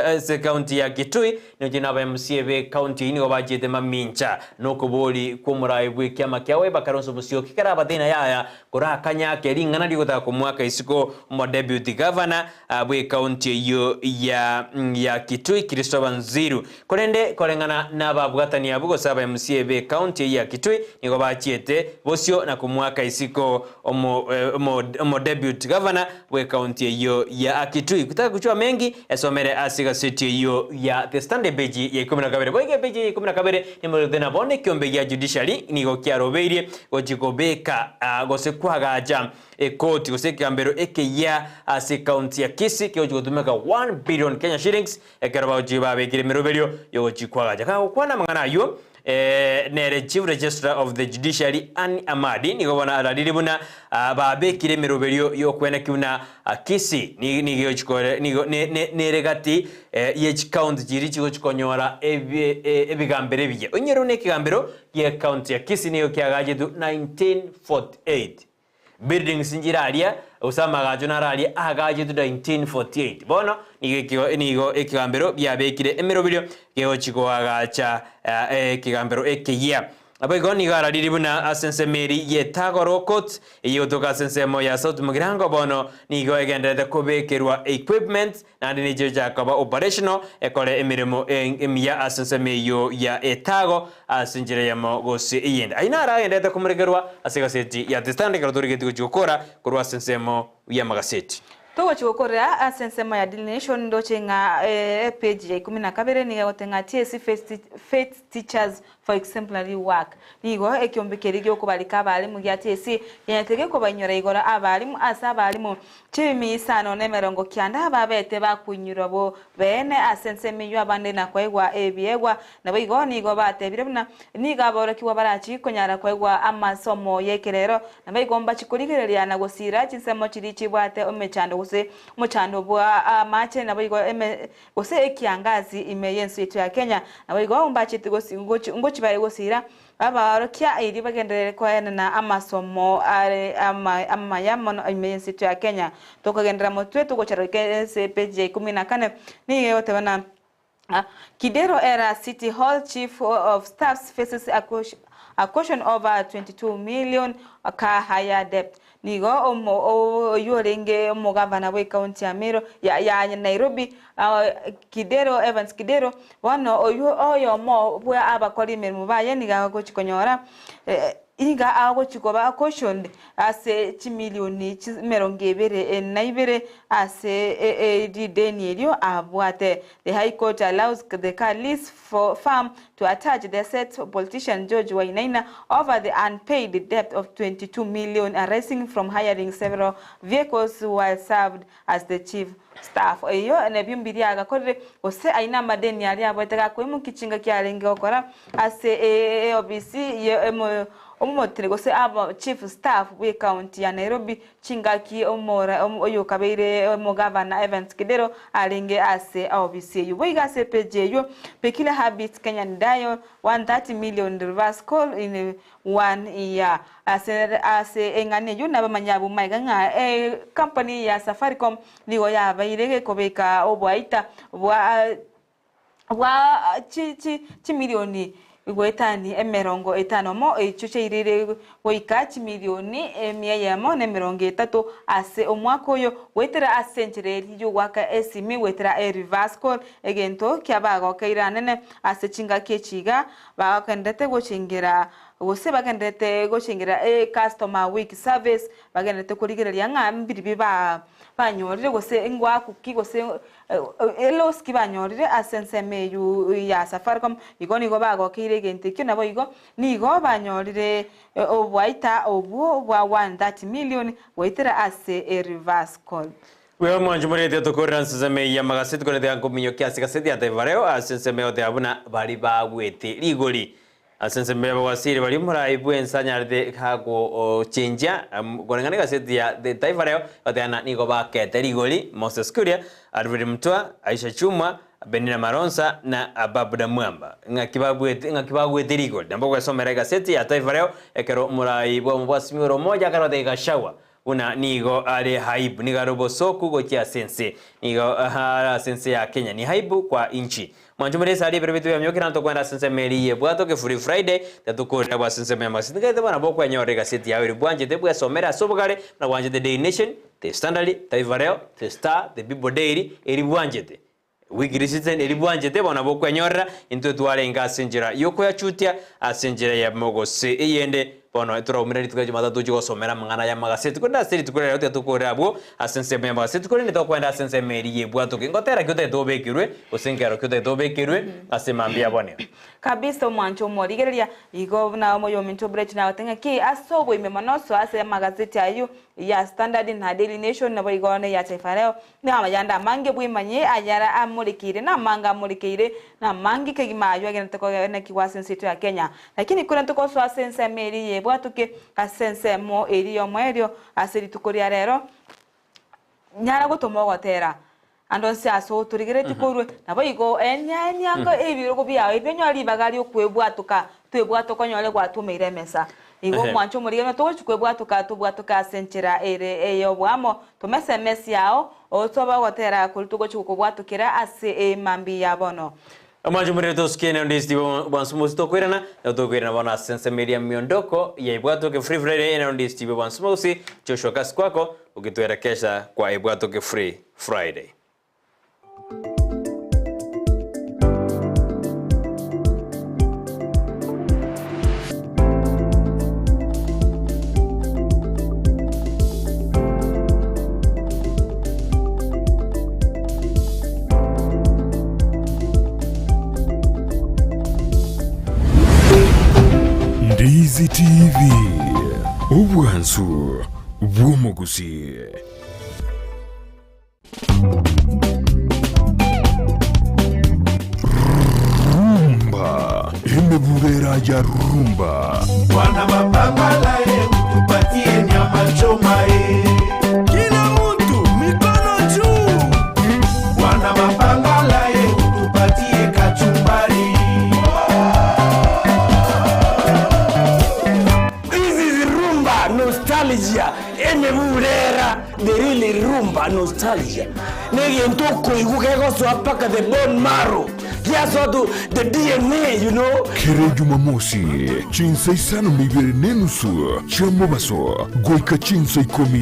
ase ekaunti ya Kitui, ninche na aba MCA be ekaunti eyio nigo bachiete mamincha nokobori kw'omorai bw'ekiama kia Wiper Kalonzo Musyoka ekero abateina yaya korakanyake ring'ana rigotaka komoaka isiko omo deputy governor bw'ekaunti eyio ya ya Kitui Christopher Nziru. Korende koreng'ana nababwatani abwo gose aba MCA b'ekaunti eyio ya Kitui nigo bachiete bosio na komoaka isiko omo omo omo deputy governor bw'ekaunti eyio ya Kitui. Kutaka kuchua mengi esomere ase egaseti eyio ya The Standard epeji ya ikomi na kabere. Boigo epeji ya ikomi na kabere nimorete na bono ekiombe gia judiciary nigo kiarobeirie gochia kobeka gose kwagacha Ekoti gose ekegambero ekeyia ase ekaunti ya Kisii kegochia gotumeka 1 billion Kenya shillings ekero bagochia babekire emeroberio yogochia kwagacha. Kagokwana amang'ana ayio nere Chief Registrar of the Judiciary Anne Amadi nigo bono ararire buna babekire emeroberio yokweneki buna Kisii nigo egochia kore nigo nere gati ye chikaunti chiria chigochia konyora ebigambero ebiya. Oinyore buna ekegambero gi'ekaunti ya Kisii nigo kiagachetwe 1948. Buildings nchire aria, gose amagacho naro aria aagachetwe 1948. Bono nigo ekigo nigo ekegambero biabekire emeroberio kegochi koagacha ekegambero ekeyia. Naboigo nigo araririe buna ase ensemo eria y'Etagoro Court, eyio egotoka ase ensemo ya South Mugirango bono nigo egendererete kobekerwa equipment Naende nechiyo chiakoba operational ekore emeremo emiya ase ensemo eyio ya etago ase enchera eyemo gose eyende. Ayio naro agenderete komorekerwa ase egaseti ya The Standard ekero torigetie gochia gokora korwa ase ensemo y'amagaseti. Togochia gokorera ase ensemo ya Daily Nation ndoche ng'a epage ya ikomi na kabere nigo egote ng'a TSC Fates Teachers for Exemplary Work. Nigo ekiombe keria giokobarika abalimu gia TSC kenyete gekobainyora igoro abalimu ase abalimu Chibimi isano na emerongo kianda babete bakoinyurwa bo beene ase ensemo eyio abande na koegwa ebiegwa. Naboigo nigo batebire buna nigo aborokigwa barachie konyara koegwa amasomo y'ekerero, naboigo mbachie korigereria na gosiira chinsemo chiria chibwate emechando gose omochando bwa amache naboigo eme gose ekiangasi ime y'ense yaito ya Kenya. Naboigo mbachete gosi ngochi ngochi bare gosiira Abaorokia erio bagenderere koenena amasomo are amaya mono ime y'ense yaito ya Kenya. Tokogenderera motwe togochia goika ase epeji ya ikomi na kane, nigo egoteba ng'a Kidero era City Hall Chief of Staffs faces a caution over 22 million car hire debt. Nigo oyio orenge omogavana bw'ecounty ya Meru ya Nairobi Kidero Evans Kidero bono oyio oyomo bwa abakori emeremo baye nigo agochi konyora nigo agochi koba cautioned ase chimilioni emerongo ebere na ibere ase rideni erio abwate. The High Court allows the car lease firm to attach the assets of politician George Wainaina over the unpaid debt of 22 million arising from hiring several vehicles while served as the chief staff. Eyio nebio mbiria agakorire gose aye namadeni aria abwate gakoimokia chingaki arenge gokora ase eobisi ye omotiri gose aba chief staff bwe county ya Nairobi Chingaki omora oyokabeire omogavana Evans Kidero arenge ase ofisi eyio. Boigo ase epeji eyio, Peculiar Habits Kenyan Dial 130 Million Reverse Call in One Year. Ase ase eng'ana eyio nabamanye abwo maiga ng'a ecompany ya Safaricom nigo yabeire gekobeka oboaita bwa bwa chi chi chimilioni goetania emerongo etano mo, echio chiairire goika chimilioni emia eyemo na emerongo etato ase omwaka oyo, goetera ase enchera eria y'ogoaka esimi goetera e reverse call, egento kiabagokeire anene ase chingaki echi iga bagenderete gochengera gose bagenderete gochengera e customer week service, bagenderete korigereria ng'a mbiribi ba banyorire gose ngoaku ki gose Elosi ki banyorire ase ensemo eyio ya Safaricom, igo nigo bagokeire egento ekio, naboigo nigo banyorire oboaita obwo bwa 130 million goetera ase ereverse call. Bweba mwancho morete otokorera ensemo eyio y'amagaseti korende tiga nkominyokia ase egaseti ya Taifa Leo ase ensemo egoteba buna baria bagwete rigori Ase ensemo y'abagwasiri baria omorai bw'ense anyarete gochenchia, koreng'ana n'egaseti ya The Taifa Leo, egoteba ng'a nigo bakete rigori Moses Kuria, Alfred Mutua, Aisha Jumwa, Benina Malonza na Ababuda Mwamba ng'aki babuete ng'aki bagwete rigori. Nabo ogwesomera egaseti ya Taifa Leo ekero omorai bw'omo bwa Azimio la Umoja akarota Gachagua buna nigo are aibu, nigo are obosooku gochia ase ense, nigo are ase ense ya Kenya ni aibu kwa inchi. Mwanche more esari ebiro biaito biamiokire na tokwenda ase ensemo eria y'ebwato Kefuri Friday, tatokorera abwo ase ensemo y'amasiti. Nkaete bono nabo okwenyorera egaseti yao eria bwanchete bwesomere ase obogare buna bwanchete Daily Nation, The Standard, Taifa Leo, The Star, The People Daily, eria bwanchete. Weekly Citizen eria bwanchete bono nabo okwenyorera, intwe twarenge ase enchera y'okoyachutia ase enchera eyemo gose eyende. Bono toraumera rituko ria Jumatatu tochie gosomera amang'ana y'amagaseti, korende ase rituko riria tiga tokorere abwo ase ensemo y'amagaseti, korende tokwenda ase ensemo eria y'ebwatoke. Ngotera ki otagete obekerwe, gose nkero ki otagete obekerwe ase mambia ya bono? Kabisa omwancho omorigereria, igo buna omoyominto Brecht nagote ng'a ki ase oboime mono soa ase amagazeti ayio ya Standard na Daily Nation naboigo neya Taifa Leo, na amayanda amange bwemanye ayare amorekeire na amange amorekeire na amange kegima ayio agenderete kogenekigwa ase ense yaito ya Kenya. Lakini korende togosoa ase ensemo eria y'ebwatoke, ase ensemo eria y'omoerio, ase rituko ria rero, nyara gotoma ogotera ande onsi ase otorigeretie korwe, naboigo enia emiango y'ebirogo biao ebi onyore ribaga ri'okwebwatoka, twebwatoke onyore gwatuomeire emesa. Igo omwanche omorigania togochia kwebwatoka tobwatoke ase enchera ere ey'oboamo, tomese emesa yao, otobe ogotera koria togochia gokobwatokera ase emambia ya bono. Omwanche omorero tosukie naende Steve Bwansumosi tokoirana, nabo tokoirana bono ase ensemo eria miondoko ya Ibwatoke Free Friday naende Steve Bwansumosi, Joshua Kasikwako, ukituelekesha kwa Ibwatoke Free Friday. Ndizi TV, obwansu bw'omogusi. Rumba, emebubera ya rumba. Bwana mapambala ye, tupatie nyama choma ye. Kila mtu mikono juu. Bwana mapambala ye, tupatie kachumbari. This is rumba nostalgia emeburera the real rumba nostalgia negento okoigwa kegosoa mpaka the bone marrow giasoa to the DNA you know. Kera Jumamosi, chinsa isano na ibere na enusu chia mobaso goika chinsa ikomi.